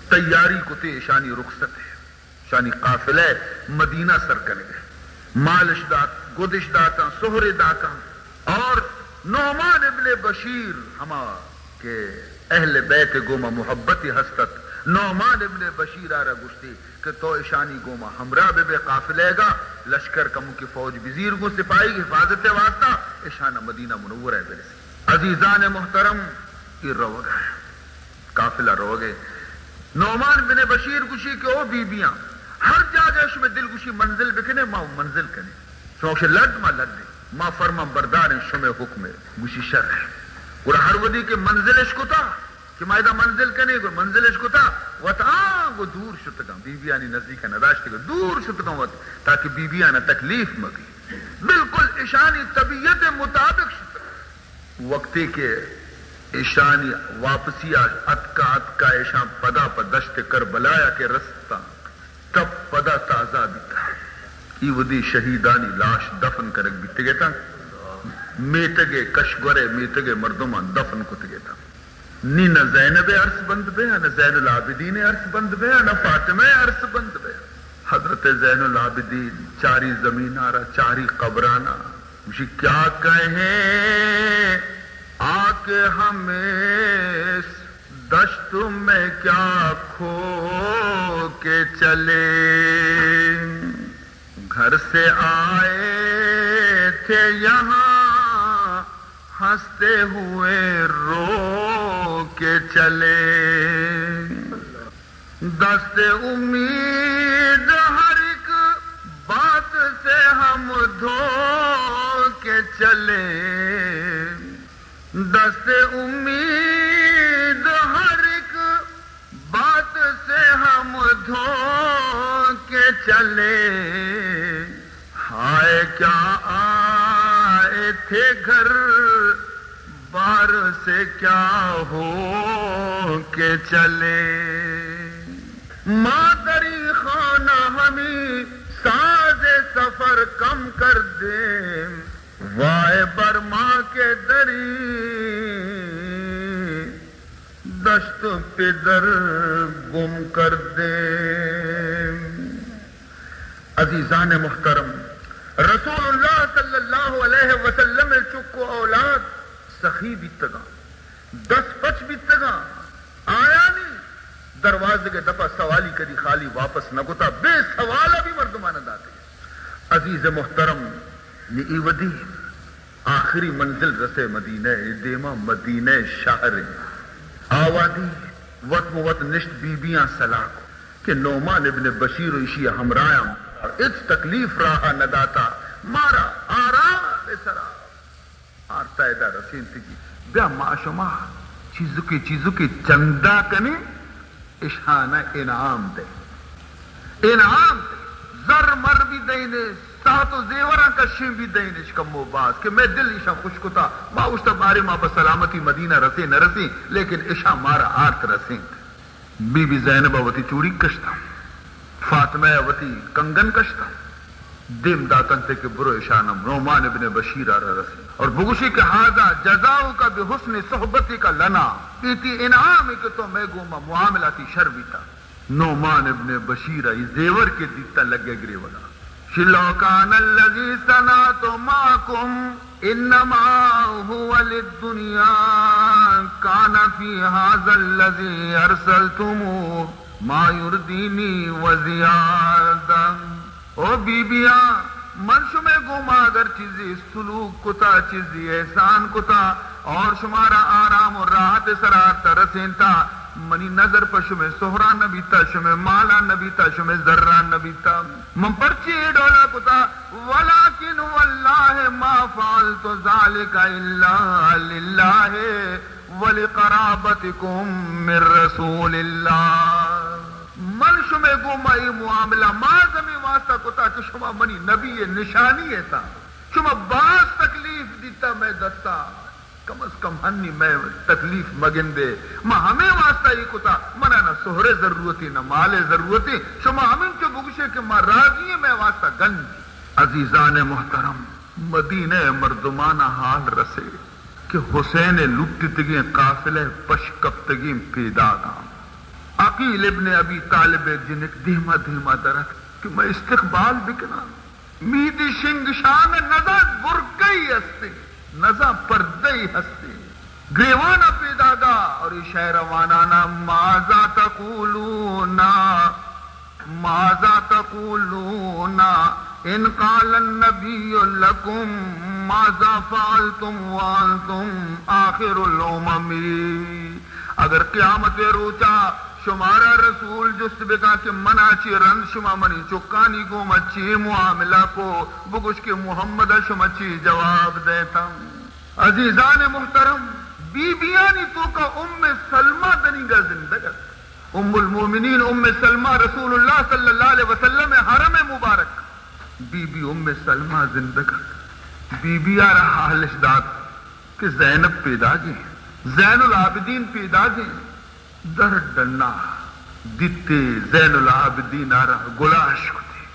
تیاری کتے اشانی رخصت ءِ، اشانی قافلہ ءِ مدینہ سر کنگ ءِ۔ مالش دات، گدش داتاں، سہرے داتاں۔ اور نعمان ابن بشیر، ہما کہ اہل بیت ءِ گوما محبتی ہست ات، نعمان ابن بشیر ءَ را گوشتی کہ تو اشانی گوما ہمراہ بہ بئے قافلہ ءَ گا، لشکر کموکی فوج بزیر گوں سپاہی حفاظت ءِ واسطہ، اشانا مدینہ منورہ ءَ برسے۔ عزیزان محترم، اے روگ ءَ، قافلہ روگ ءَ۔ نعمان بن بشیر گوشی کہ او بی بیاں، ہر جاگہ شمئے دل گوشی منزل بکنے، ما منزل کنیں۔ شما گوشے لڈ، ما لڈیں۔ ما فرمان برداریں شمئے حکم ءِ۔ گوشی شر۔ گڑا ہر وھدی کہ منزل اش کتا کہ ما ادا منزل کنیں، گڑا منزل اش کتا، وت آ گو دور شتگاں، بی بیانی نزیک ءَ نداشتگاں، دور شتگاں وت، تاکہ بی بیانا تکلیف مہ بی۔ بالکل اشانی طبیعت ءِ مطابق شتگاں۔ وقتی کہ ایشانی واپسی ءَ اتکا، اتکا ایشاں پدا پہ دشت کربلا ءَ کہ رستاں، تب پدا تازہ بیتاں۔ ای وھدی شہیدانی لاش دفن کنگ بیتگ اتاں، میتگ ءِ کشگور ءِ میتگ ءِ مردماں دفن کتگ اتاں۔ نی نہ زینب ءِ ارس بند بیا، نہ زین العابدین ءِ ارس بند بیا، نہ فاطمہ ءِ ارس بند بیا۔ حضرت زین العابدین چاری زمین ءَ را، چاری قبران ءَ۔ گوشی، کیا کہیں آ کہ ہم اس دشت میں کیا کھو کے چلے، گھر سے آئے تھے یہاں ہنستے ہوئے رو کے چلے۔ دست امید ہر ایک بات سے ہم دھو کے چلے، دست امید ہر ایک بات سے ہم دھو کے چلے۔ ہائے کیا آئے تھے گھر بار سے کیا ہو کے چلے۔ ما دری خانہ ہمی ساز سفر کم کر دیں، وائے بر ما کے دری دشت پہ در گم کر دیں۔ عزیزان محترم، رسول اللہ صلی اللہ علیہ وسلم ءِ چک و اولاد سخی بیتگاں، دست پچ بیتگاں، آیانی دروازگ ءِ دپا سوالی کدی خالی واپس نہ کتا، بے سوال ءَ بھی مردماں داتگ۔ عزیز محترم، نی ای وھدی آخری منزل رسے مدینہ ءِ، دیما مدینہ شہر ءِ۔ آ وھدی وت مہ وت نشت، بی بیاں صلاح کو کہ نعمان ابن بشیر و ایشی ہمراہاں ہچ تکلیف راہ نہ داتا، مارا آرام ءِ سرا آرتا ادا رسینتگی۔ بیا ما شما چیزکے چیزکے چندہ کنیں، اشانا انعام دے، انعام دے، زر مر بھی دئینے، ساعت و زیوراں کشیں بھی دئینے، اش کم و باز کہ مئے دل اشاں خوش کتا، ما اوشتا بارے ما پہ سلامتی مدینہ رسیں نہ رسیں، لیکن اشاں مارا آرت رسینت۔ بی بی زینب ءَ وتی چوڑیگ کشتاں، فاطمہ ءَ وتی کنگن کشتاں، دیم داتنت کہ برو اشان ءَ نعمان ابن بشیر ءَ را رسین اور بگوشی کہ ھذا جزاؤک بحسن صحبتک لنا، اے تئی انعام اے کہ تو مئے گوما معاملاتی شر بیتا۔ نعمان ابن بشیر ءَ اے زیور کہ دیتا لگے گریوگا۔ شی لو کان الذی صنعت معکم انما ھو للدنیا کان فی ھذا الذی ارسلتموہ ما یردینی و زیادہ۔ او بی بیاں، من شمئے گوما اگر چیزے سلوک کتا، چیزے احسان کتا اور شمارا آرام و راحت سرا آرتا رسینتا، منی نظر پہ شمئے سہرا نہ بیتا، شمئے مالا نہ بیتا، شمئے زرا نہ بیتا۔ من پرچے اے ڈولا کتا؟ ولکن واللہ ما فعلت ذلک الا للہ ولقرابتکم من رسول اللہ۔ من شمئے گوما اے معاملہ ماز ہمے واسطہ کتا کہ شما منی نبی نشانی اتاں۔ شما باز تکلیف دیتا مئے دستا۔ کم از کم ہنی مئے تکلیف مگندے۔ ما ہمے واسطہ اے کتا، منا نہ سہرے ضرورتے، نہ مالے ضرورتے۔ شما ہمینچو بگوشے کہ ما راضی ایں، مئے واسطہ گنج۔ عزیزان محترم، مدینہ مردمانا حال رسے کہ حسین لٹتگیں قافلہ پش کپتگیں پیداگاں۔ عقیل ابن ابی طالب جنک دیما دیما درات کہ مئے استقبال بکناں۔ میدی شنگشان نزاں برقعی ہستے، نزاں پردہی ہستے۔ گریوانا پیداگا اور اے شعر وانانا، ماذا تقولون، ماذا تقولون ان قال النبی لکم ماذا فعلتم وانتم آخر الامم۔ اگر قیامت روچا شمارا رسول جست بکاں کہ منا چی رند شما منی چکانی گوما چی معاملہ کو، بگوش کہ محمد شما چی جواب دیتا۔ عزیزان محترم، بی بیانی توکا ام سلمہ دنیگا زندگ ات۔ ام المؤمنین ام سلمہ رسول اللہ صلی اللہ علیہ وسلم حرم مبارک۔ بی بی ام سلمہ زندگ ات۔ بی بی آرا حالش دات کہ زینب پیداگیں، زین العابدین پیداگیں۔ در ڈنا دیتے زین العابدین آرا گلاش کتے۔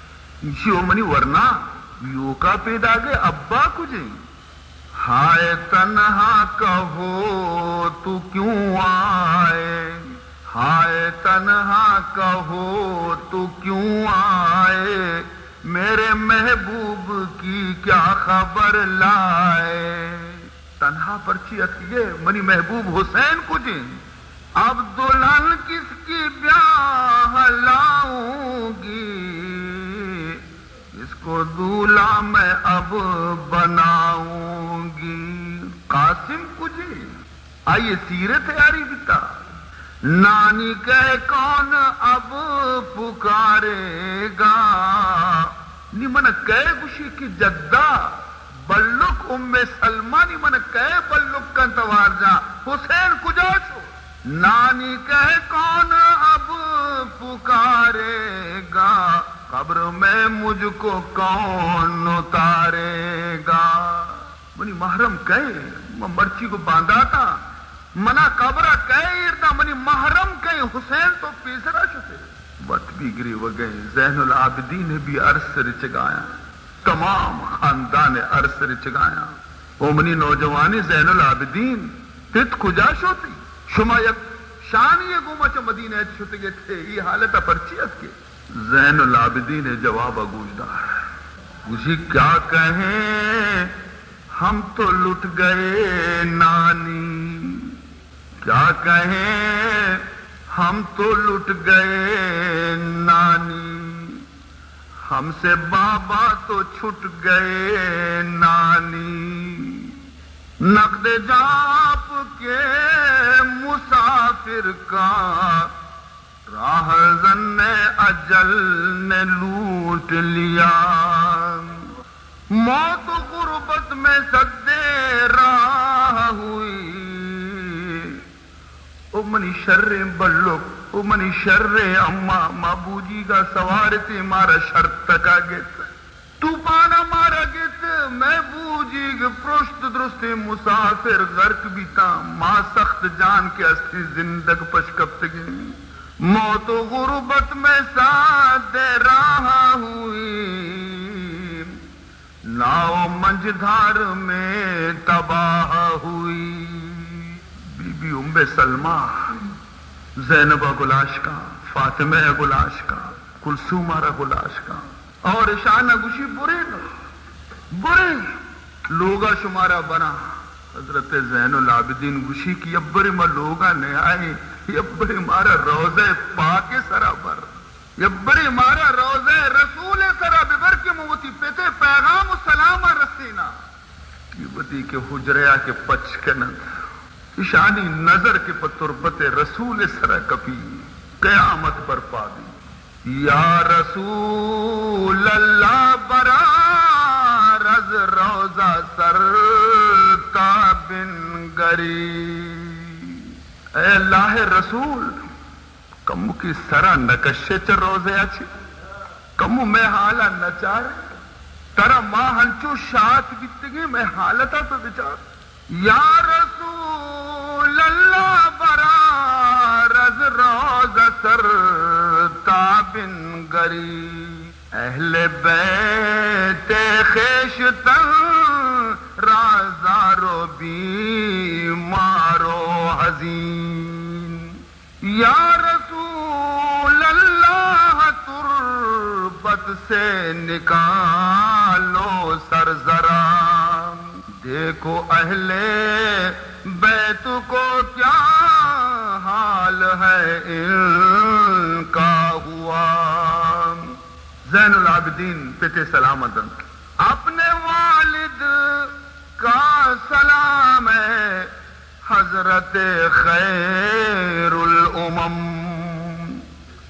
ایشی او منی ورنا، یوکا پیداگے، ابا کجیں؟ ہائے تنہا کہو تو کیوں آئے، ہائے تنہا کہو تو کیوں آئے، میرے محبوب کی کیا خبر لائے۔ تنہا پرچی اتکگے؟ منی محبوب حسین کجیں؟ اب دلہن کس کی بیاہ لاؤں گی، اس کو دولہا میں اب بناؤں گی۔ قاسم کجیں؟ آئی سیر تیاری بیتا۔ نانی کہے کون اب پکارے گا۔ نی من کئے گوشی کہ جدہ بلک ام سلمہ، نی من کئے بلک کن توار جا؟ حسین کجا شو؟ نانی کہے کون اب پکارے گا، قبر میں مجھ کو کون اتارے گا۔ منی محرم کئے؟ من مرچی گوں بانداتاں۔ منا قبرا کئے ایرتا؟ منی محرم کئے؟ حسین تو پیسرا شتے۔ وت بھی گریوگیں، زین العابدین بھی ارس رچگایاں، تمام خاندان ارس رچگایاں۔ او منی نوجوانی زین العابدین، پت کجا شوتی؟ شما یک شانی گوما چہ مدینہ ات شتگے تھے، ای حالت پرچی اتکے؟ زین العابدین ءِ جواب ءَ گوش دار۔ گوشی، کیا کہیں ہم تو لٹ گئے نانی، کیا کہیں ہم تو لٹ گئے نانی، ہم سے بابا تو چھٹ گئے نانی، نقد جاپ کے مسافر کا راہزن اجل نے لوٹ لیا۔ موت غربت میں سد راہ ہوئی۔ او منی شریں بلک، او منی شریں اماں، ما بوجیگا سوارتیں، مارا شرتکا گت۔ توپانا مارا گت، مئے بوجیگ پرشت درستیں مسافر غرق بیتاں، ما سخت جان کہ ہستیں زندگ پش کپتگیں۔ موت و غربت میں سد راہ ہوئی، ناو منجدھار میں تباہ ہوئی۔ بی بی ام سلمہ زینب ءَ گلاش کاں، فاطمہ ءَ گلاش کاں، کلثوم ءَ را گلاش کاں۔ اور اشانا گوشی، برے نو، برے، لوگا شمارا براں۔ حضرت زین العابدین گوشی کہ یبرے ما لوگا نیائیں، یبرے مارا روضہ پاک سرا بر، یبرے مارا روضہ رسول سرا ببر کہ من وتی پتے پیغام و سلاما رسیناں۔ کہ وتی کہ حجرہ ءَ کہ پچ کننت، ایشانی نظر کہ پہ تربت رسول سرا کپی، قیامت برپا بی۔ یا رسول اللہ، برار از روضہ سر تا بنگری۔ اے اللہ رسول، کمکی سرا نہ کشے چہ روضہ ءَ چہ، کمو مئے حالا نہ چارے، ترا ما ہنچو شات بیتگیں، مئے حالتا تو بچار۔ یا رسول اللہ، برار از روضہ سر تا بنگری۔ اہل بیت خویشتن را زار و بیمار و حزین۔ یا رسول اللہ، تربت سے نکالو سر ذرا، دیکھو اہل بیت کو کیا حال ہے ان کا ہوا۔ زین العابدین پت ءَ سلام دنت۔ اپنے والد کا سلام ہے حضرت خیر الامم۔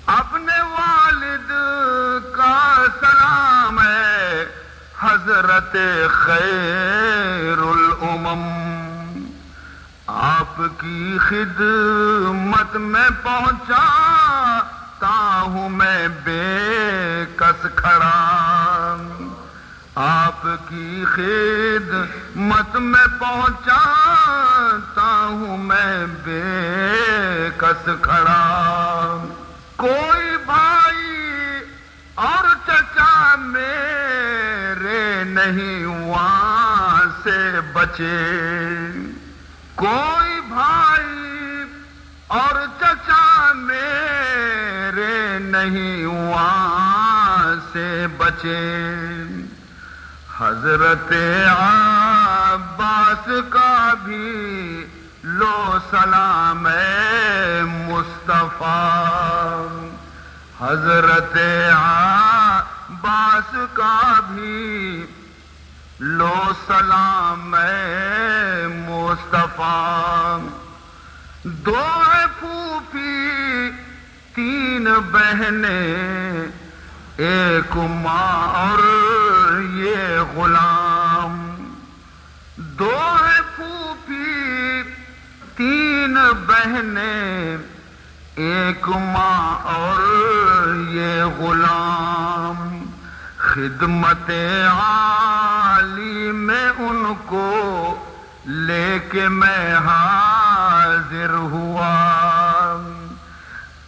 اپنے والد کا سلام ہے حضرت خیر الامم۔ آپ کی خدمت میں پہنچا تا ہوں میں بے کس کھڑا۔ آپ کی خدمت میں پہنچا تا ہوں میں بے کس کھڑا۔ کوئی بھائی اور چچا میرے نہیں وہاں سے بچے۔ کوئی بھائی اور چچا میرے نہیں وہاں سے بچے۔ حضرت عباس کا بھی لو سلام اے مصطفیٰ۔ حضرت عباس کا بھی لو سلام اے مصطفیٰ۔ دو ہے پھوپھی، تین بہنیں، ایک ماں اور یہ غلام۔ دو ہے پھوپھی، تین بہنیں، ایک ماں اور یہ غلام۔ خدمت عالی میں ان کو لے کے میں حاضر ہوا۔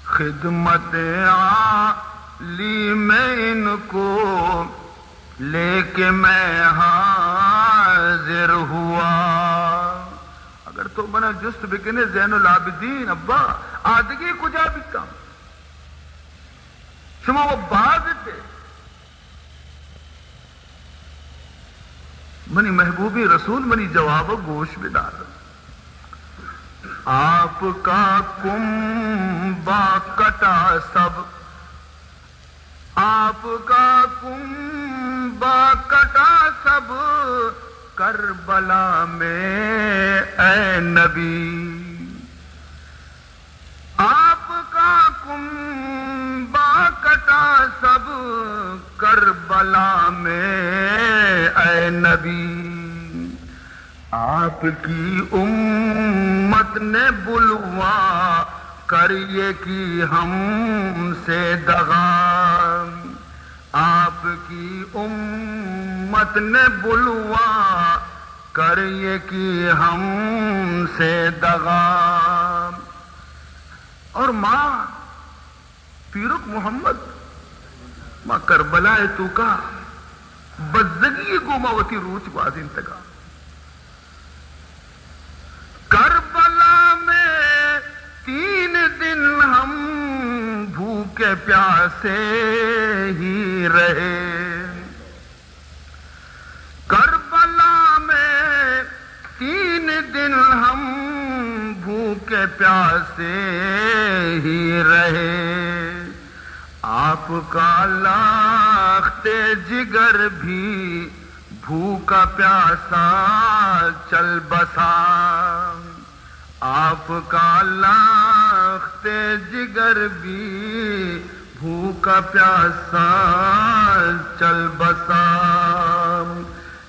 خدمت عالی میں ان کو لے کے میں حاضر ہوا۔ اگر تو منا جست بکنے زین العابدین، ابا، آدگے کجا بیتاں؟ شما و باز تے۔ منی محبوبیں رسول، منی جواب گوش بدار۔ آپ کا کنبہ کٹا سب، آپ کا کنبہ کٹا سب کربلا میں اے نبی۔ آپ کا کنبہ کٹا سب کربلا میں اے نبی۔ آپ کی امت نے بلوا کر یہ کی ہم سے دغا۔ آپ کی امت نے بلوا کر یہ کی ہم سے دغا۔ اور ما پیرک محمد، ما کربلا ءِ توکا بزگی ءِ گوما وتی روچ گوازینتگا۔ کربلا میں تین دن ہم بھوکے پیاسے ہی رہے۔ کربلا میں تین دن ہم بھوکے پیاسے ہی رہے۔ آپ کا لخت جگر بھی بھوکا پیاسا چل بسا۔ آپ کا لخت جگر بھی بھوکا پیاسا چل بسا۔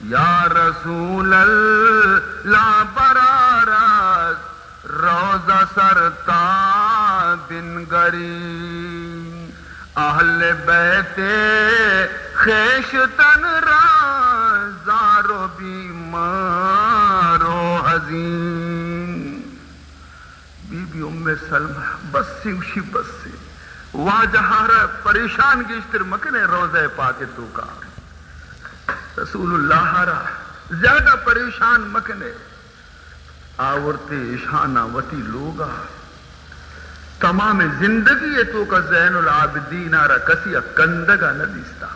یا رسول اللہ برارت روضہ سر تا بنگری، اہل بیت خیشتن را زار و بیمار و حزین۔ بی بی ام سلمہ بس سی، گوشی بس سی۔ واجہ را پریشان گیشتر مکنے، روضہ پاک توکا رسول اللہ را زیادہ پریشان مکنے۔ آورتے اشانا وتی لوگا۔ تمام زندگی توکا زین العابدین را کسی کندگا نہ دیستا۔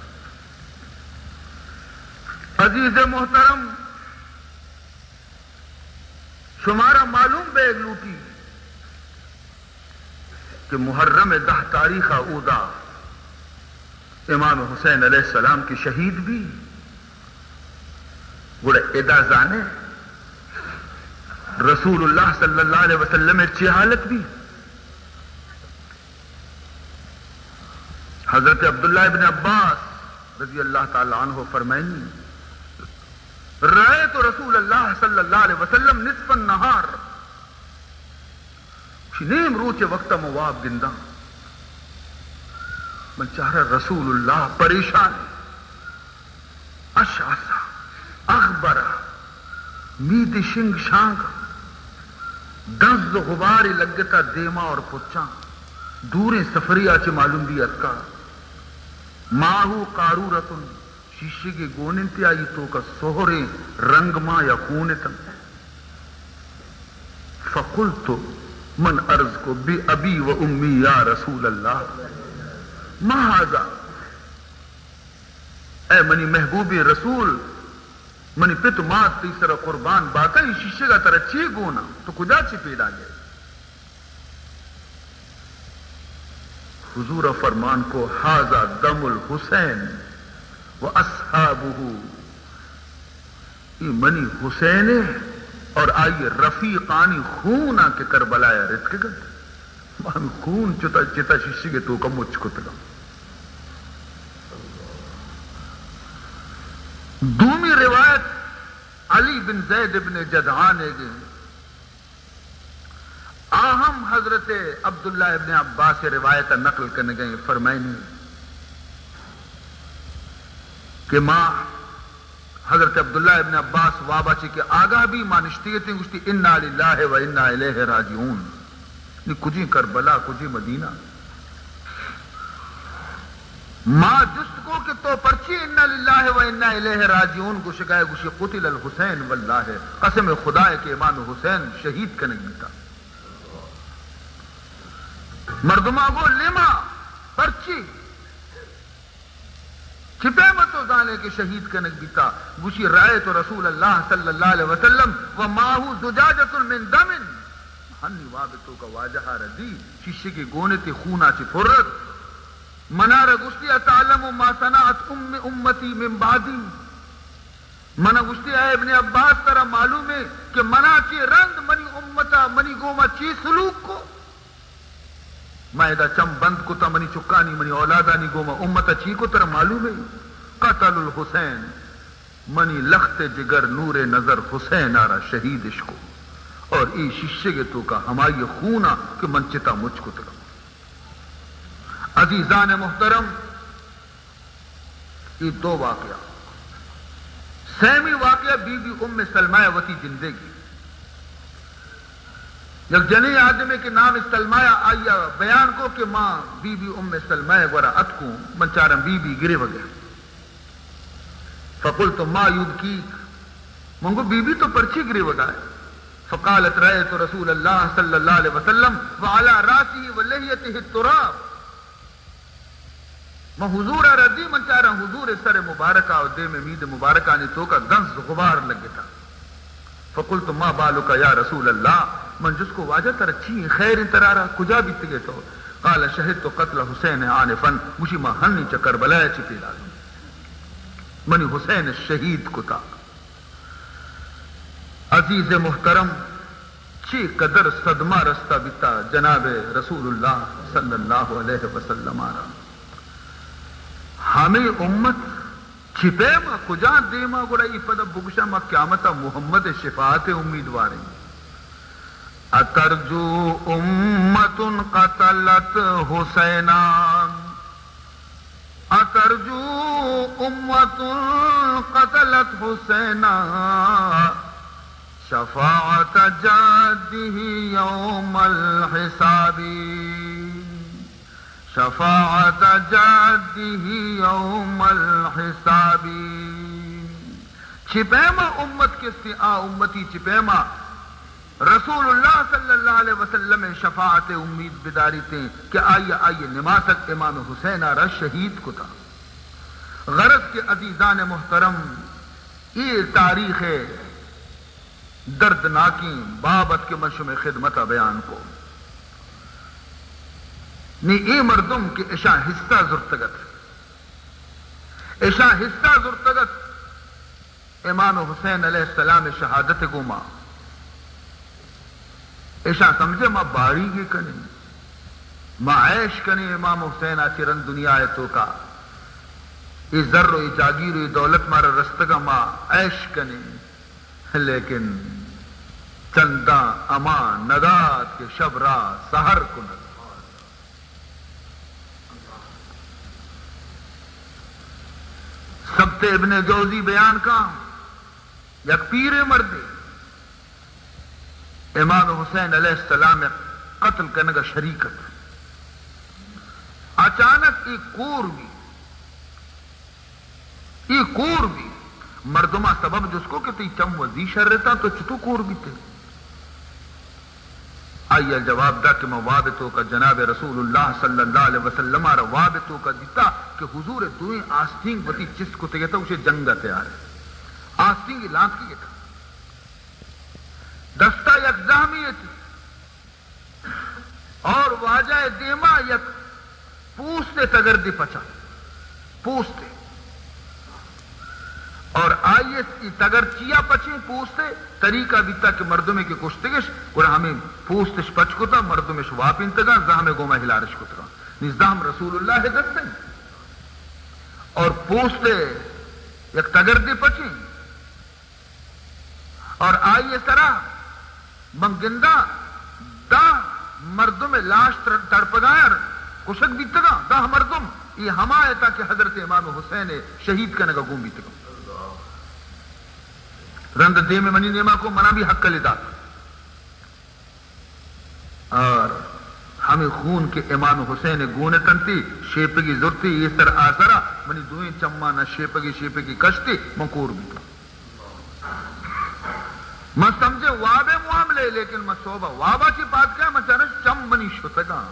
عزیز محترم، شمارا معلوم بیگ لوٹی کہ محرم دہ تاریخ اودا امام حسین علیہ السلام کی شہید بی، گڑا ادا زانے رسول اللہ صلی اللہ علیہ وسلم چی حالت بی۔ حضرت عبداللہ ابن عباس رضی اللہ تعالی عنہ فرمائنی، رأیت رسول اللہ صلی اللہ علیہ وسلم نصف النہار، نیم روچ وقت من واب گنداں، من چارا رسول اللہ پریشان، اشعث اغبر، مید شنگ شانگ، دز غبار لگتا دیما اور پچاں، دوریں سفریا چہ معلوم بی اتکا۔ ماہ قارورۃ، شیشگے گون انت، آئی توکا سہریں رنگ ماں یا خون اتنت۔ فقلت، من عرض کو، بأبی و امی یا رسول اللہ، ما ھذا، اے منی محبوب رسول، منی پت و مات تئی سرا قربان باتاں، اے شیشگا ترا چی گونا؟ تو کجا چی پیدا گئے؟ حضور فرمان کو، ھذا دم الحسین و اصحابہ، اے منی حسین ہے اور آئی رفیقانی خون آ کہ کربلا یا رتکگنت۔ من خون چتا چتا شیشگے توکا مچ کتگا۔ دومی روایت علی بن زید ابن جدعان ہے گے۔ آ ہم حضرت عبداللہ ابن عباس روایت نقل کنگئیں، فرمائنی کہ ما حضرت عبداللہ ابن عباس وابا چی کہ آگاہ بی، ما نشتگتیں، گوشتی، انا للہ و انا الیہ راجعون۔ نی کجیں کربلا، کجیں مدینہ؟ ما جست کو کہ تو پرچی انا للہ و انا الیہ راجعون گوشگائے؟ گوشی، قتل الحسین، واللہ، قسم خدا ہے کہ امام حسین شہید کنگ بیتا۔ مردما گو، لما؟ پرچی؟ چی پیم تو زانے کہ شہید کنگ بیتا؟ گوشی، رأیت رسول اللہ صلی اللہ علیہ وسلم و معه زجاجة من دم۔ ہنی واب توکا واجہ را دی، شیشگے گونتے خونا چی پرت۔ منارا گوشتی، اتعلم ما صنعت ام امتی من بعدی؟ منا گوشتی، اے ابن عباس، ترا معلوم ہے کہ منا چی رند منی امتا، منی گوما چی سلوک کو؟ ما ادا چم بند کتا، منی چکانی، منی اولادانی گوما امتا چی کو، ترا معلوم ہے؟ قتل الحسین، منی لخت جگر نور نظر حسین آرا شہیدش کو، اور ای شیشگے توکا ہمائی خونا کہ من چتا مچ کتگا۔ عزیزان محترم، اے دو واقعہ۔ سیمی واقعہ بی بی ام سلمہ وتی جندے گی۔ یک جنیں آدمے کہ نام سلمہ، آئی بیان کو کہ ما بی بی ام سلمہ گورا اتکوں، من چارم بی بی گریوگے۔ فقلت ما یبکیک، من گو بی بی تو پرچی گریوگائے؟ فقالت رأیت رسول اللہ صلی اللہ علیہ وسلم وعلی راسہ و لحیتہ التراب۔ من حضور ء را دی، من چاراں حضور ء سر مبارک ء و دیم ء مید مبارکانی توک ء گنز غبار لگتا۔ فقلت ما بالک یا رسول اللہ، من جست کو واجہ ترا چی انت؟ خیر انت ترا را؟ کجا بیتگے تو؟ قال شہدت قتل حسین آنفا، گوشی ما ہنی چہ کربلا ء چہ پیداگاں، منی حسین ء شہید کتا۔ عزیز محترم، چی قدر صدمہ رستہ بیتا جناب رسول اللہ صلی اللہ علیہ وسلم ءَ را۔ ہمے امت چی پیما کجا دیما؟ گڑا ای پدا بگشا ما قیامت ءَ محمد ءِ شفاعت ءِ امیدواریں۔ اترجو امة قتلت حسینا، اترجو امة قتلت حسینا، شفاعت جده یوم الحساب، شفاعت جده یوم الحساب۔ چی پیما امت کستی، آ امتی چی پیما رسول اللہ صلی اللہ علیہ وسلم ءِ شفاعت ءِ امید بداریتیں کہ آئی، آئی نماسگ امام حسین ءَ را شہید کتا۔ غرض کہ عزیزان محترم، اے تاریخ ءِ دردناکیں باب ات کہ من شمئے خدمت ءَ بیان کو۔ نی اے مردم کہ اشاں حصہ زرتگ ات، اشاں حصہ زرتگ ات امام حسین علیہ السلام ءِ شہادت ءِ گوما، اشاں سمجھے ما باریگے کنیں، ما عیش کنیں امام حسین ءَ چہ رند دنیا ءِ توکا۔ اے زر و اے جاگیر و اے دولت مارا رستگاں، ما عیش کنیں، لیکن چنداں امان ندات کہ شب را سحر کنت۔ سبت ابن جوزی بیان کا، یک پیرے مردے امام حسین علیہ السلام ءِ قتل کنگ ءَ شریک ات۔ اچانک اے کور بی، اے کور بی۔ مردماں سبب جست کو کہ تئی چم وزی شر اتاں، تو چتو کور بیتے؟ آئی ءَ جواب دا کہ من واب ءِ توکا جناب رسول اللہ صلی اللہ علیہ وسلم ءَ را واب ءِ توکا دیتا کہ حضور ءِ دوئیں آستینگ وتی چست کتگ ات، گوشے جنگ ءَ تیار ات۔ آستینگ لانتکی ات، دستا یک زہمی ات اور واجہ ءِ دیما یک پوست ءِ تگردے پچا، پوست ءِ۔ اور آئی ءِ تگر چیا پچیں؟ پوست ءِ۔ طریقہ بیتا کہ مردمے کہ کشتگش، گڑا ہمیں پوستش پچ کتا، مردمش واپینتگاں، زہم ءِ گوما ہلارش کتگاں۔ نی زہم رسول اللہ ءِ دست ءَ اور پوست ءِ یک تگردے پچیں۔ اور آئی ءِ سرا من گنداں دہ مردم ءِ لاش تر-، تڑپگاں، کشگ بیتگاں، دہ مردم۔ اے ہما اتاں کہ حضرت امام حسین ءِ شہید کنگ ءَ گون بیتگاں۔ رند دیم منی نیما کو، منا بھی ہکلے دات۔ اور ہمیں خون کہ امام حسین ءِ گون اتنتی، شیپگی زرتی، اے سر آ سرا منی دوئیں چماں نہ شیپگی شیپگی کشتی، من کور بیتاں۔ من سمجھے واب ءِ معاملے، لیکن من سوبا وابا چی پاد کیا، من چارش چم منی شتگاں،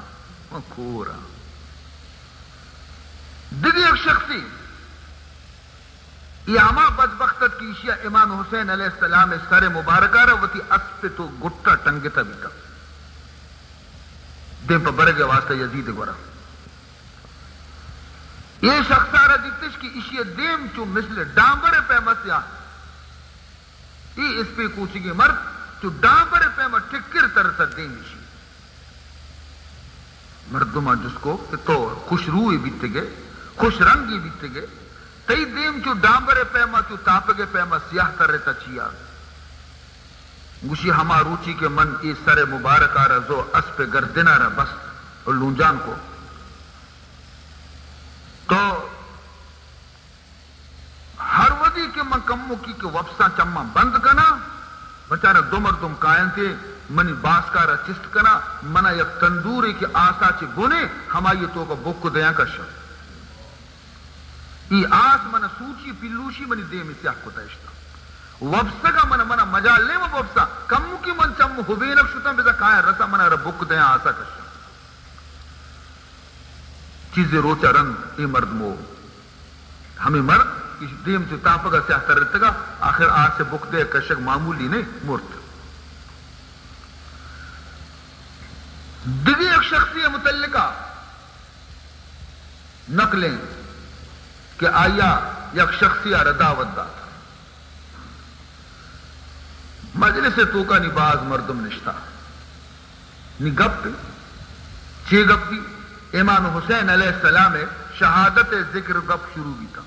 من کوراں۔ دگہ یک شخصی، اے ہما بدبخت ات کہ ایشی ءَ امام حسین علیہ السلام ءِ سر مبارک ءَ را وتی اسپ ءِ تو گٹا ٹنگتا بیتا، دیم پہ برگ ءِ واسطہ یزید ءِ گورا۔ اے شخص ءَ را دیتش کہ ایشی ءِ دیم چو مثل ڈامبر ءِ پیما سیاہ۔ اے اسپی کوچگی مرد چو ڈامبر ءِ پیما ٹکر ترسا دیم ایشی۔ مردماں جست کو کہ تو خوش روئے بیتگے، خوش رنگے بیتگے، تئی دیم چو ڈامبر ءِ پیما، چو تاپگ ءِ پیما سیاہ ترتا چیا؟ گوشی، ہما روچی کہ من اے سر مبارک ءَ را زو اسپ ءِ گردن ءَ را بست و لونجان کو، تو ہر وھدی کہ من کموکی کہ وپساں چماں بند کناں، بچارا دو مردم کاینت، منی باسکارا چست کناں، منا یک تندورے کہ آسا چہ بنے، ہمائی توکا بک دیاں کشاں۔ ای آس منا سوچی پلوشی منی دیم سیاہ کتا اشتا۔ وپسگا منا، منا مجال نیمہ وپساں، کموکی من چم ہبینک شتاں، بزا کایا رسا منا را بک دیاں آسا کشاں۔ چیزے روچا رند اے مرد مو ہمے مرد کہ دیم چو تاپگ ءَ سیاہ ترتگ ءَ، آخر آس ءِ بک دے کشگ معمولی نہ مرت۔ دگہ یک شخصی ءِ متعلقہ نقلیں کہ آیا یک شخصی ءَ را دعوت دات۔ مجلس ءِ توکا نی باز مردم نشتہ۔ نی گپ، چے گپ بی؟ امام حسین علیہ السلام ءِ شہادت ءِ ذکر گپ شروع بیتا۔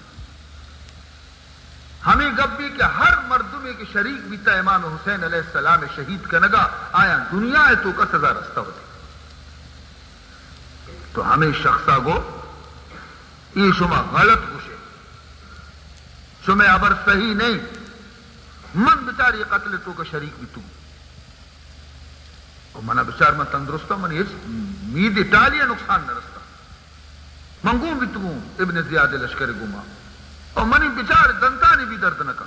ہمے گپ بی کہ ہر مردمے کہ شریک بیتا امام حسین علیہ السلام ءِ شہید کنگا، آیاں دنیا ءِ توکا سزا رستہ ہوتی۔ تو ہمے شخصا گو، اے شما غلط گوشے، شمے ہبر صحیح نہیں، من بچار اے قتل ءِ توکا شریک بیتگوں۔ او منا بچار، من تندرستاں، من ہچ مید ٹالی ءَ نقصان نہ رستہ۔ من گون بیتگوں ابن زیاد ءِ لشکر ءِ گوما۔ او منی بچار دنتانی بھی درد نہ کن۔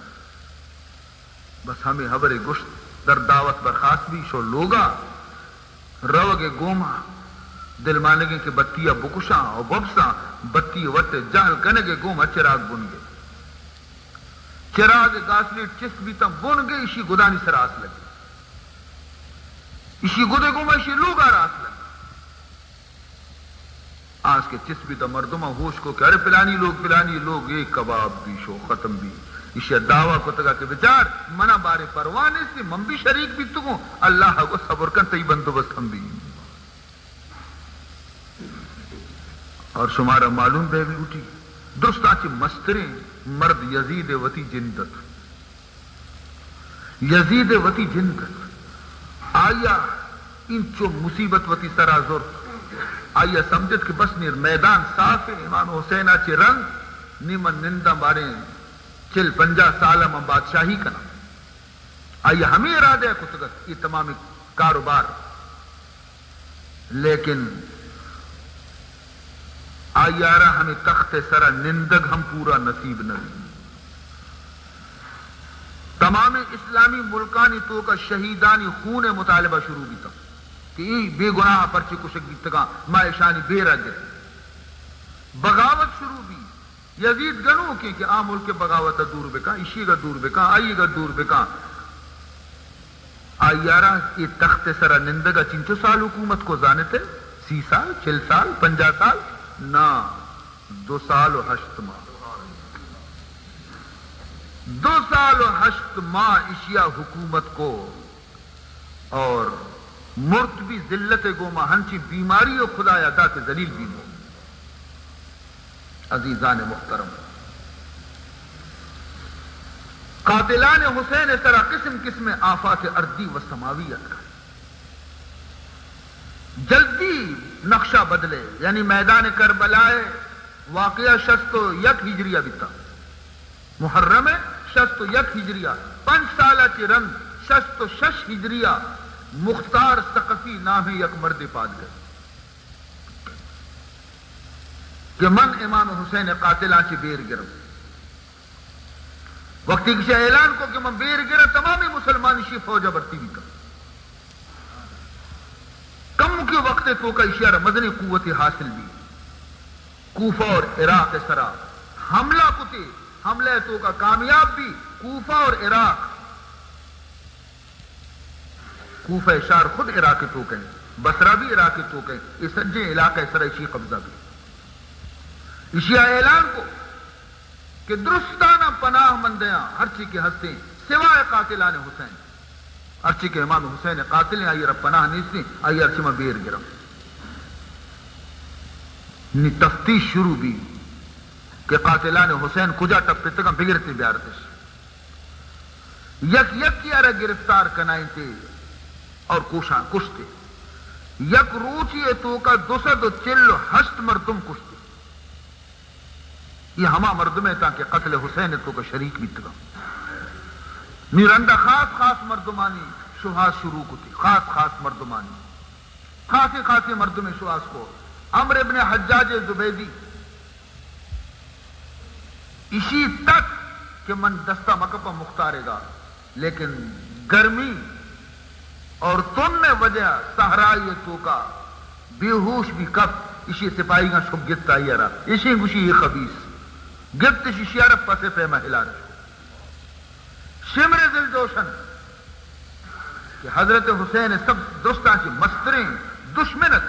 بس ہمے ہبرے گوشت، در دعوت برخاست بی، شو لوگا۔ روگ ءِ گوما دلمانگیں کہ بتی ءَ بکشاں او ببساں، بتی ءِ وت ءَ جہل کنگ ءِ گوما چراگ بنگے۔ چراگ ءِ گاسلیٹ چست بیتاں بنگے، اشی گدانی سرا آس لگی۔ اشی گد ءِ گوما اشی لوگا را آس لگی۔ آس کہ چست بیتاں مردماں ہوش کو کہ ارے پلانی لوگ، پلانی لوگ، اے کباب بی، شو ختم بی۔ ایشی ءَ دعویٰ کتگا کہ بچار، منا باریں پرواہ نیستی، من بھی شریک بیتگوں، اللہ ءَ گو صبر کن، تئی بندوبست ہم بی۔ اور شمارا معلوم بے لوٹی، درستاں چہ مستریں مرد یزید ءِ وتی جند ات۔ یزید ءِ وتی جند ات۔ آئی ءَ انچو مصیبت وتی سرا زرت، آئی ءَ سمجھت کہ بس نی میدان صاف ءِ، امام حسین ءَ چہ رند نی من ننداں، باریں چل پنجاہ سال ءَ من بادشاہی کناں۔ آئی ءَ ہمے ارادہ ءَ کتگ ات اے تمامیں کاروبار۔ لیکن آئی ءَ را ہمے تخت ءِ سرا نندگ ہم پورا نصیب نہ بیت۔ تمامیں اسلامی ملکانی توکا شہیدانی خون ءِ مطالبہ شروع بیتگ کہ اے بے گناہ پرچے کشگ بیتگاں، ما اشانی بیرا گریں۔ بغاوت شروع بی۔ یزید گنوکیں کہ آ ملک ءِ بغاوت ءَ دور بکاں، ایشیگ ءَ دور بکاں، آئیگ ءَ دور بکاں۔ آئی ءَ را اے تخت ءِ سرا نندگ ءَ چنچو سال حکومت کو زانت ئے؟ سی سال، چل سال، پنجاہ سال؟ نہ، دو سال و ہشت ماہ۔ دو سال و ہشت ماہ ایشی ءَ حکومت کو۔ اور مرت بھی ذلت گوما، ہنچی بیماری و خدایا دا کہ ذلیل بی مو۔ عزیزان محترم، قاتلان حسین سرا قسم قسم آفات ارضی و سماوی اتکا۔ جلدی نقشہ بدلے، یعنی میدان کربلا واقعہ شست و یک ہجریہ بیتا۔ محرم ءِ شست و یک ہجریہ، پنچ سال ءَ چہ رند شست و شش ہجریہ، مختار ثقفی نامیں یک مردے پاد گئے کہ من امام حسین ءِ قاتلاں چہ بیر گرم۔ وقتی کہ اعلان کو کہ من بیر گرم، تمامیں مسلمان اشی فوج ءَ بھرتی بیتا۔ کمکے وقت ءِ توکا ایشی ءَ را مزنیں قوتے حاصل بی۔ کوفہ اور عراق ءِ سرا حملہ کتے، حملہ ءِ توکا کامیاب بی۔ کوفہ اور عراق، کوفہ شہر خود عراق ءِ توکا ایں، بصرہ بھی عراق ءِ توکا ایں، اے سجیں علاقہ ءِ سرا ایشی قبضہ بی۔ ایشی ءَ اعلان کو کہ درستاناں پناہ مندیاں ہرچی کہ ہستیں، سوائے قاتلان حسین۔ ہرچی کہ امام حسین ءِ قاتلیں، آئی ءَ را پناہ نیستیں، آئی ءَ را چہ ما بیر گرم۔ نی تفتیش شروع بی کہ قاتلان حسین کجا ٹپتگاں، بگرتے بیارتش۔ یک یکی ءَ را گرفتار کنائینتے اور کوشاں کشتے۔ یک روچی ءِ توکا دو سد و چل و ہشت مردم کشتے۔ اے ہما مردم اتاں کہ قتل حسین ءِ توکا شریک بیتگاں۔ نی رندا خاص خاص مردمانی شوہاز شروع کتی، خاص خاص مردمانی، خاصیں خاصیں مردمے شوہاز کو۔ عمرو ابن حجاج زبیدی، اشی تک کہ من دستا مکپاں مختارے گا، لیکن گرمی اور تن ءِ وجہ صحرائی ءِ توکا بے ہوش بی کپ، اشی سپاہیگاں شپ گپت آئی ءَ را، اشی گوشی اے خبیث، گپتش اشی ءَ را پس ءِ پیما ہلارش کو۔ شمر ذی الجوشن کہ حضرت حسین ءِ سب درستاں چہ مستریں دشمن ات،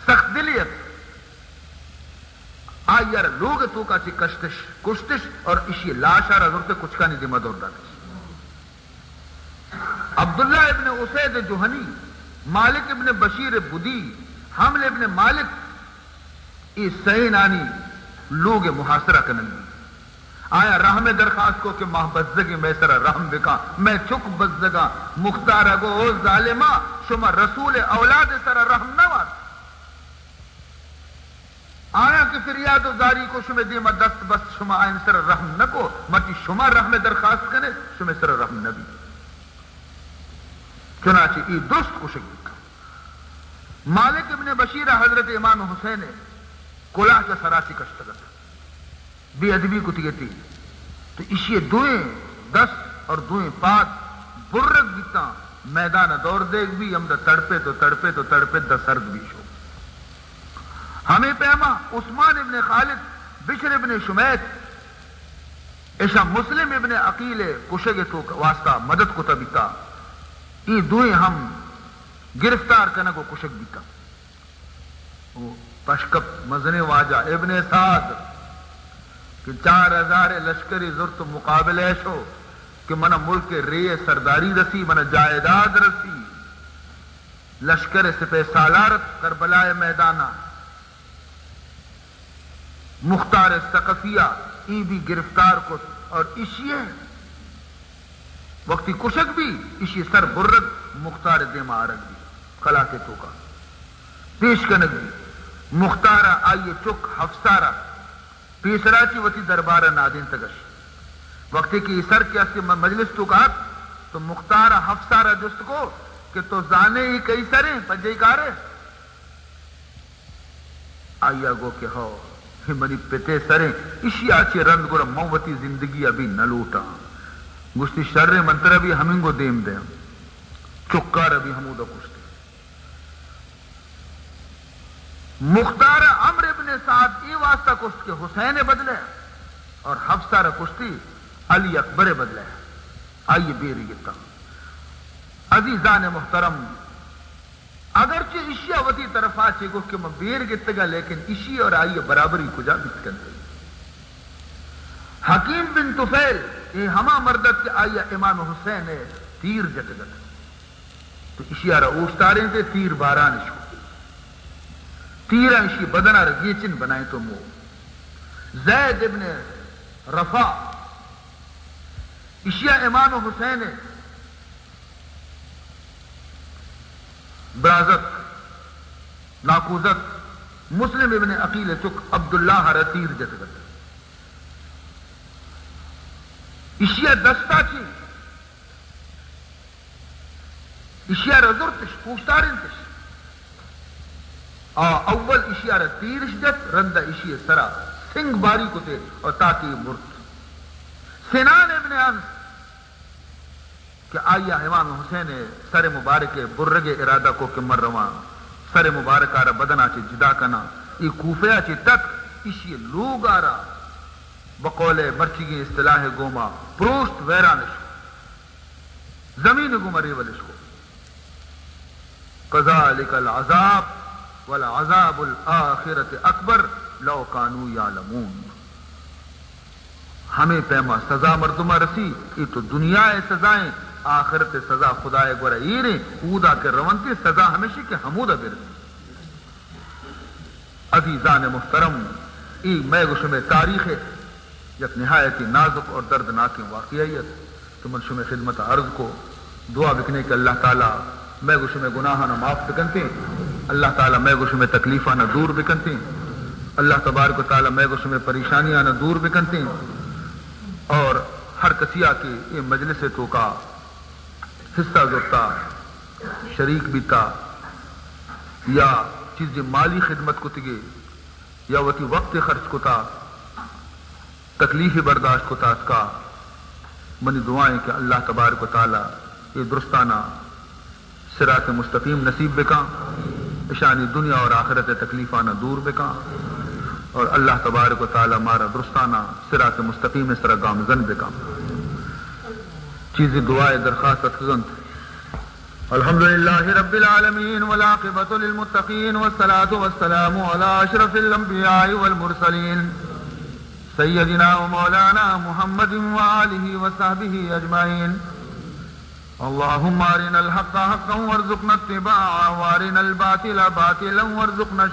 سخت دلی ات، آئی ءَ را لوگ ءِ توکا چہ کشتش، کشتش اور اشی لاش ءَ را زرت کچکانی دیما دور داتش۔ عبداللہ ابن اسید جہنی، مالک ابن بشیر بدی، حمل ابن مالک، اے سئینانی لوگ ءِ محاصرہ کنگ بیت۔ آیاں رحم ءِ درخواست کو کہ ما بزگیں، مئے سرا رحم بکن، مئے چک بزگاں۔ مختار ءَ گو، او ظالماں، شما رسول ءِ اولاد ءِ سرا رحم نہ وارت؟ آیاں کہ فریاد و زاری کو، شمئے دیما دست بست، شما آیانی سرا رحم نہ کو، مرچی شما رحم ءِ درخواست کنے، شمئے سرا رحم نہ بیت۔ چنانچہ اے درست کشگ بیت۔ مالک ابن بشیر ءَ حضرت امام حسین ءِ کلاہ چہ سرا چہ کشتگ ات، بے ادبی کتگ اتی، تو ایشی ءِ دوئیں دست اور دوئیں پاد برگ بیتاں، میدان ءَ دور دیگ بی، ہمدا تڑپت و تڑپت و تڑپت داں سرد بی شو۔ ہمے پیما عثمان ابن خالد، بشر ابن شمیت، ایشاں مسلم ابن عقیل ءِ کشگ ءِ توک واسطہ مدد کتہ بیتا۔ اے دوئیں ہم گرفتار کنگ و کشگ بیتا۔ و پشکپ مزنیں واجہ ابن سعد کہ چار ہزار لشکری زرت و مقابلہ شو کہ منا ملک ریع سرداری رسی، منا جائیداد رسی۔ لشکر سپہ سالار ات کربلا میدانا۔ مختار ثقفی ءَ اے بھی گرفتار کت اور ایشی ءَ وقتی کشگ بی، ایشی سر برگ مختار دیما آرگ بی، کلاہ ءِ توکا پیش کنگ بی۔ مختار ءَ آئی چک حفصہ را پیسرا چی وتی دربار ءَ نادینتگش۔ وقتی کہ اے سر کہ استی م-، مجلس توکا ات، تو مختار ءَ حفصہ را جست کو کہ تو زانے اے کئی سریں پجئی کارے؟ آئی ءَ گو کہ ہو، اے منی پت ءِ سریں، ایشی ءَ چہ رند گڑا من وتی زندگی ءَ بھی نہ لوٹاں۔ گوشتی، شریں، من ترا بھی ہمینگو دیم دیاں، چکار ءَ بھی ہمودا کشتی۔ مختار ءَ عمرو ابن سعد اے واسطہ کشت کہ حسین ءِ بدلہ اور حفصہ را کشتی علی اکبر ءِ بدلہ، آئی ءَ بیری گتا۔ عزیزان محترم، اگرچہ ایشی ءَ وتی طرفا چے گوشت کہ من بیر گتگا، لیکن ایشی اور آئی ءِ برابری کجا بیت کنت؟ حکیم بن طفیل، اے ہما مرد ات کہ آئی ءَ امام حسین ءِ تیر جتگ ات، تو ایشی ءَ را اوشتارینت، تیر باران اش کو، تیراں ایشی بدن ءَ را گیچن بنائیں تو مو۔ زید ابن رفا، ایشی ءَ امام حسین ءِ برازتک، ناکوزتک، مسلم ابن عقیل ءِ چک عبداللہ ءَ را تیر جتگ ات۔ ایشی ءَ دستا چی، ایشی ءَ را زرتش، اوشتارینتش۔ آ اول ایشی ءَ را تیرش جت، رندا ایشی ءِ سرا سنگ باری کتے اور تاکہ مرت۔ سنان ابن انس کہ آئی ءَ امام حسین ءِ سر مبارک ءِ برگ ءِ ارادہ کو کہ من رواں، سر مبارک ءَ را بدن ءَ چہ جدا کناں، اے کوفہ ءَ چہ تک ایشی ءِ لوگ ءَ را بقول مرچیگیں اصطلاح ءِ گوما پروشت، ویرانش کو، زمین ءِ گوما ریولش کو۔ کذالک العذاب ولعذاب الآخرۃ اکبر لو کانوا یعلمون۔ ہمے پیما سزا مردم ءَ رسی، اے تو دنیا ءِ سزائیں، آخرت ءِ سزا خدا ءِ گورا ایریں، اودا کہ رونتی سزا ہمیشی کہ ہمودا برسی۔ عزیزان محترم، اے مئے گو شمئے تاریخ ءِ یک نہایتی نازک اور دردناکیں واقعہ ات کہ من شمئے خدمت ءَ عرض کو۔ دعا بکنے کہ اللہ تعالی مئے گو شمئے گناہانا معاف بکنتیں، اللہ تعالی مئے گو شمئے تکلیفانا دور بکنتیں، اللہ تبارک و تعالی مئے گو شمئے پریشانیانا دور بکنتیں، اور ہر کسیا کہ اے مجلس ءِ توکا حصہ زرتا، شریک بیتا، یا چیزے مالی خدمت کتگے، یا وتی وقت خرچ کتا، تکلیف برداشت کتا اتکا، منی دعائیں کہ اللہ تبارک و تعالی اے درستانا صراط مستقیم نصیب بکاں، اشانی دنیا اور آخرت تکلیفانا دور بکاں، اور اللہ تبارک و تعالی مارا درستانا صراط مستقیم سرا گامزن بکاں۔ چیزی دعائے درخواست اتکگنت۔ الحمد لله رب العالمين، والعاقبة للمتقين، والصلاة والسلام على أشرف الأنبياء والمرسلين، سيدنا ومولانا محمد وآله وصحبه أجمعين. اللهم أرنا الحق حقا وارزقنا اتباعه، وأرنا الباطل باطلا وارزقنا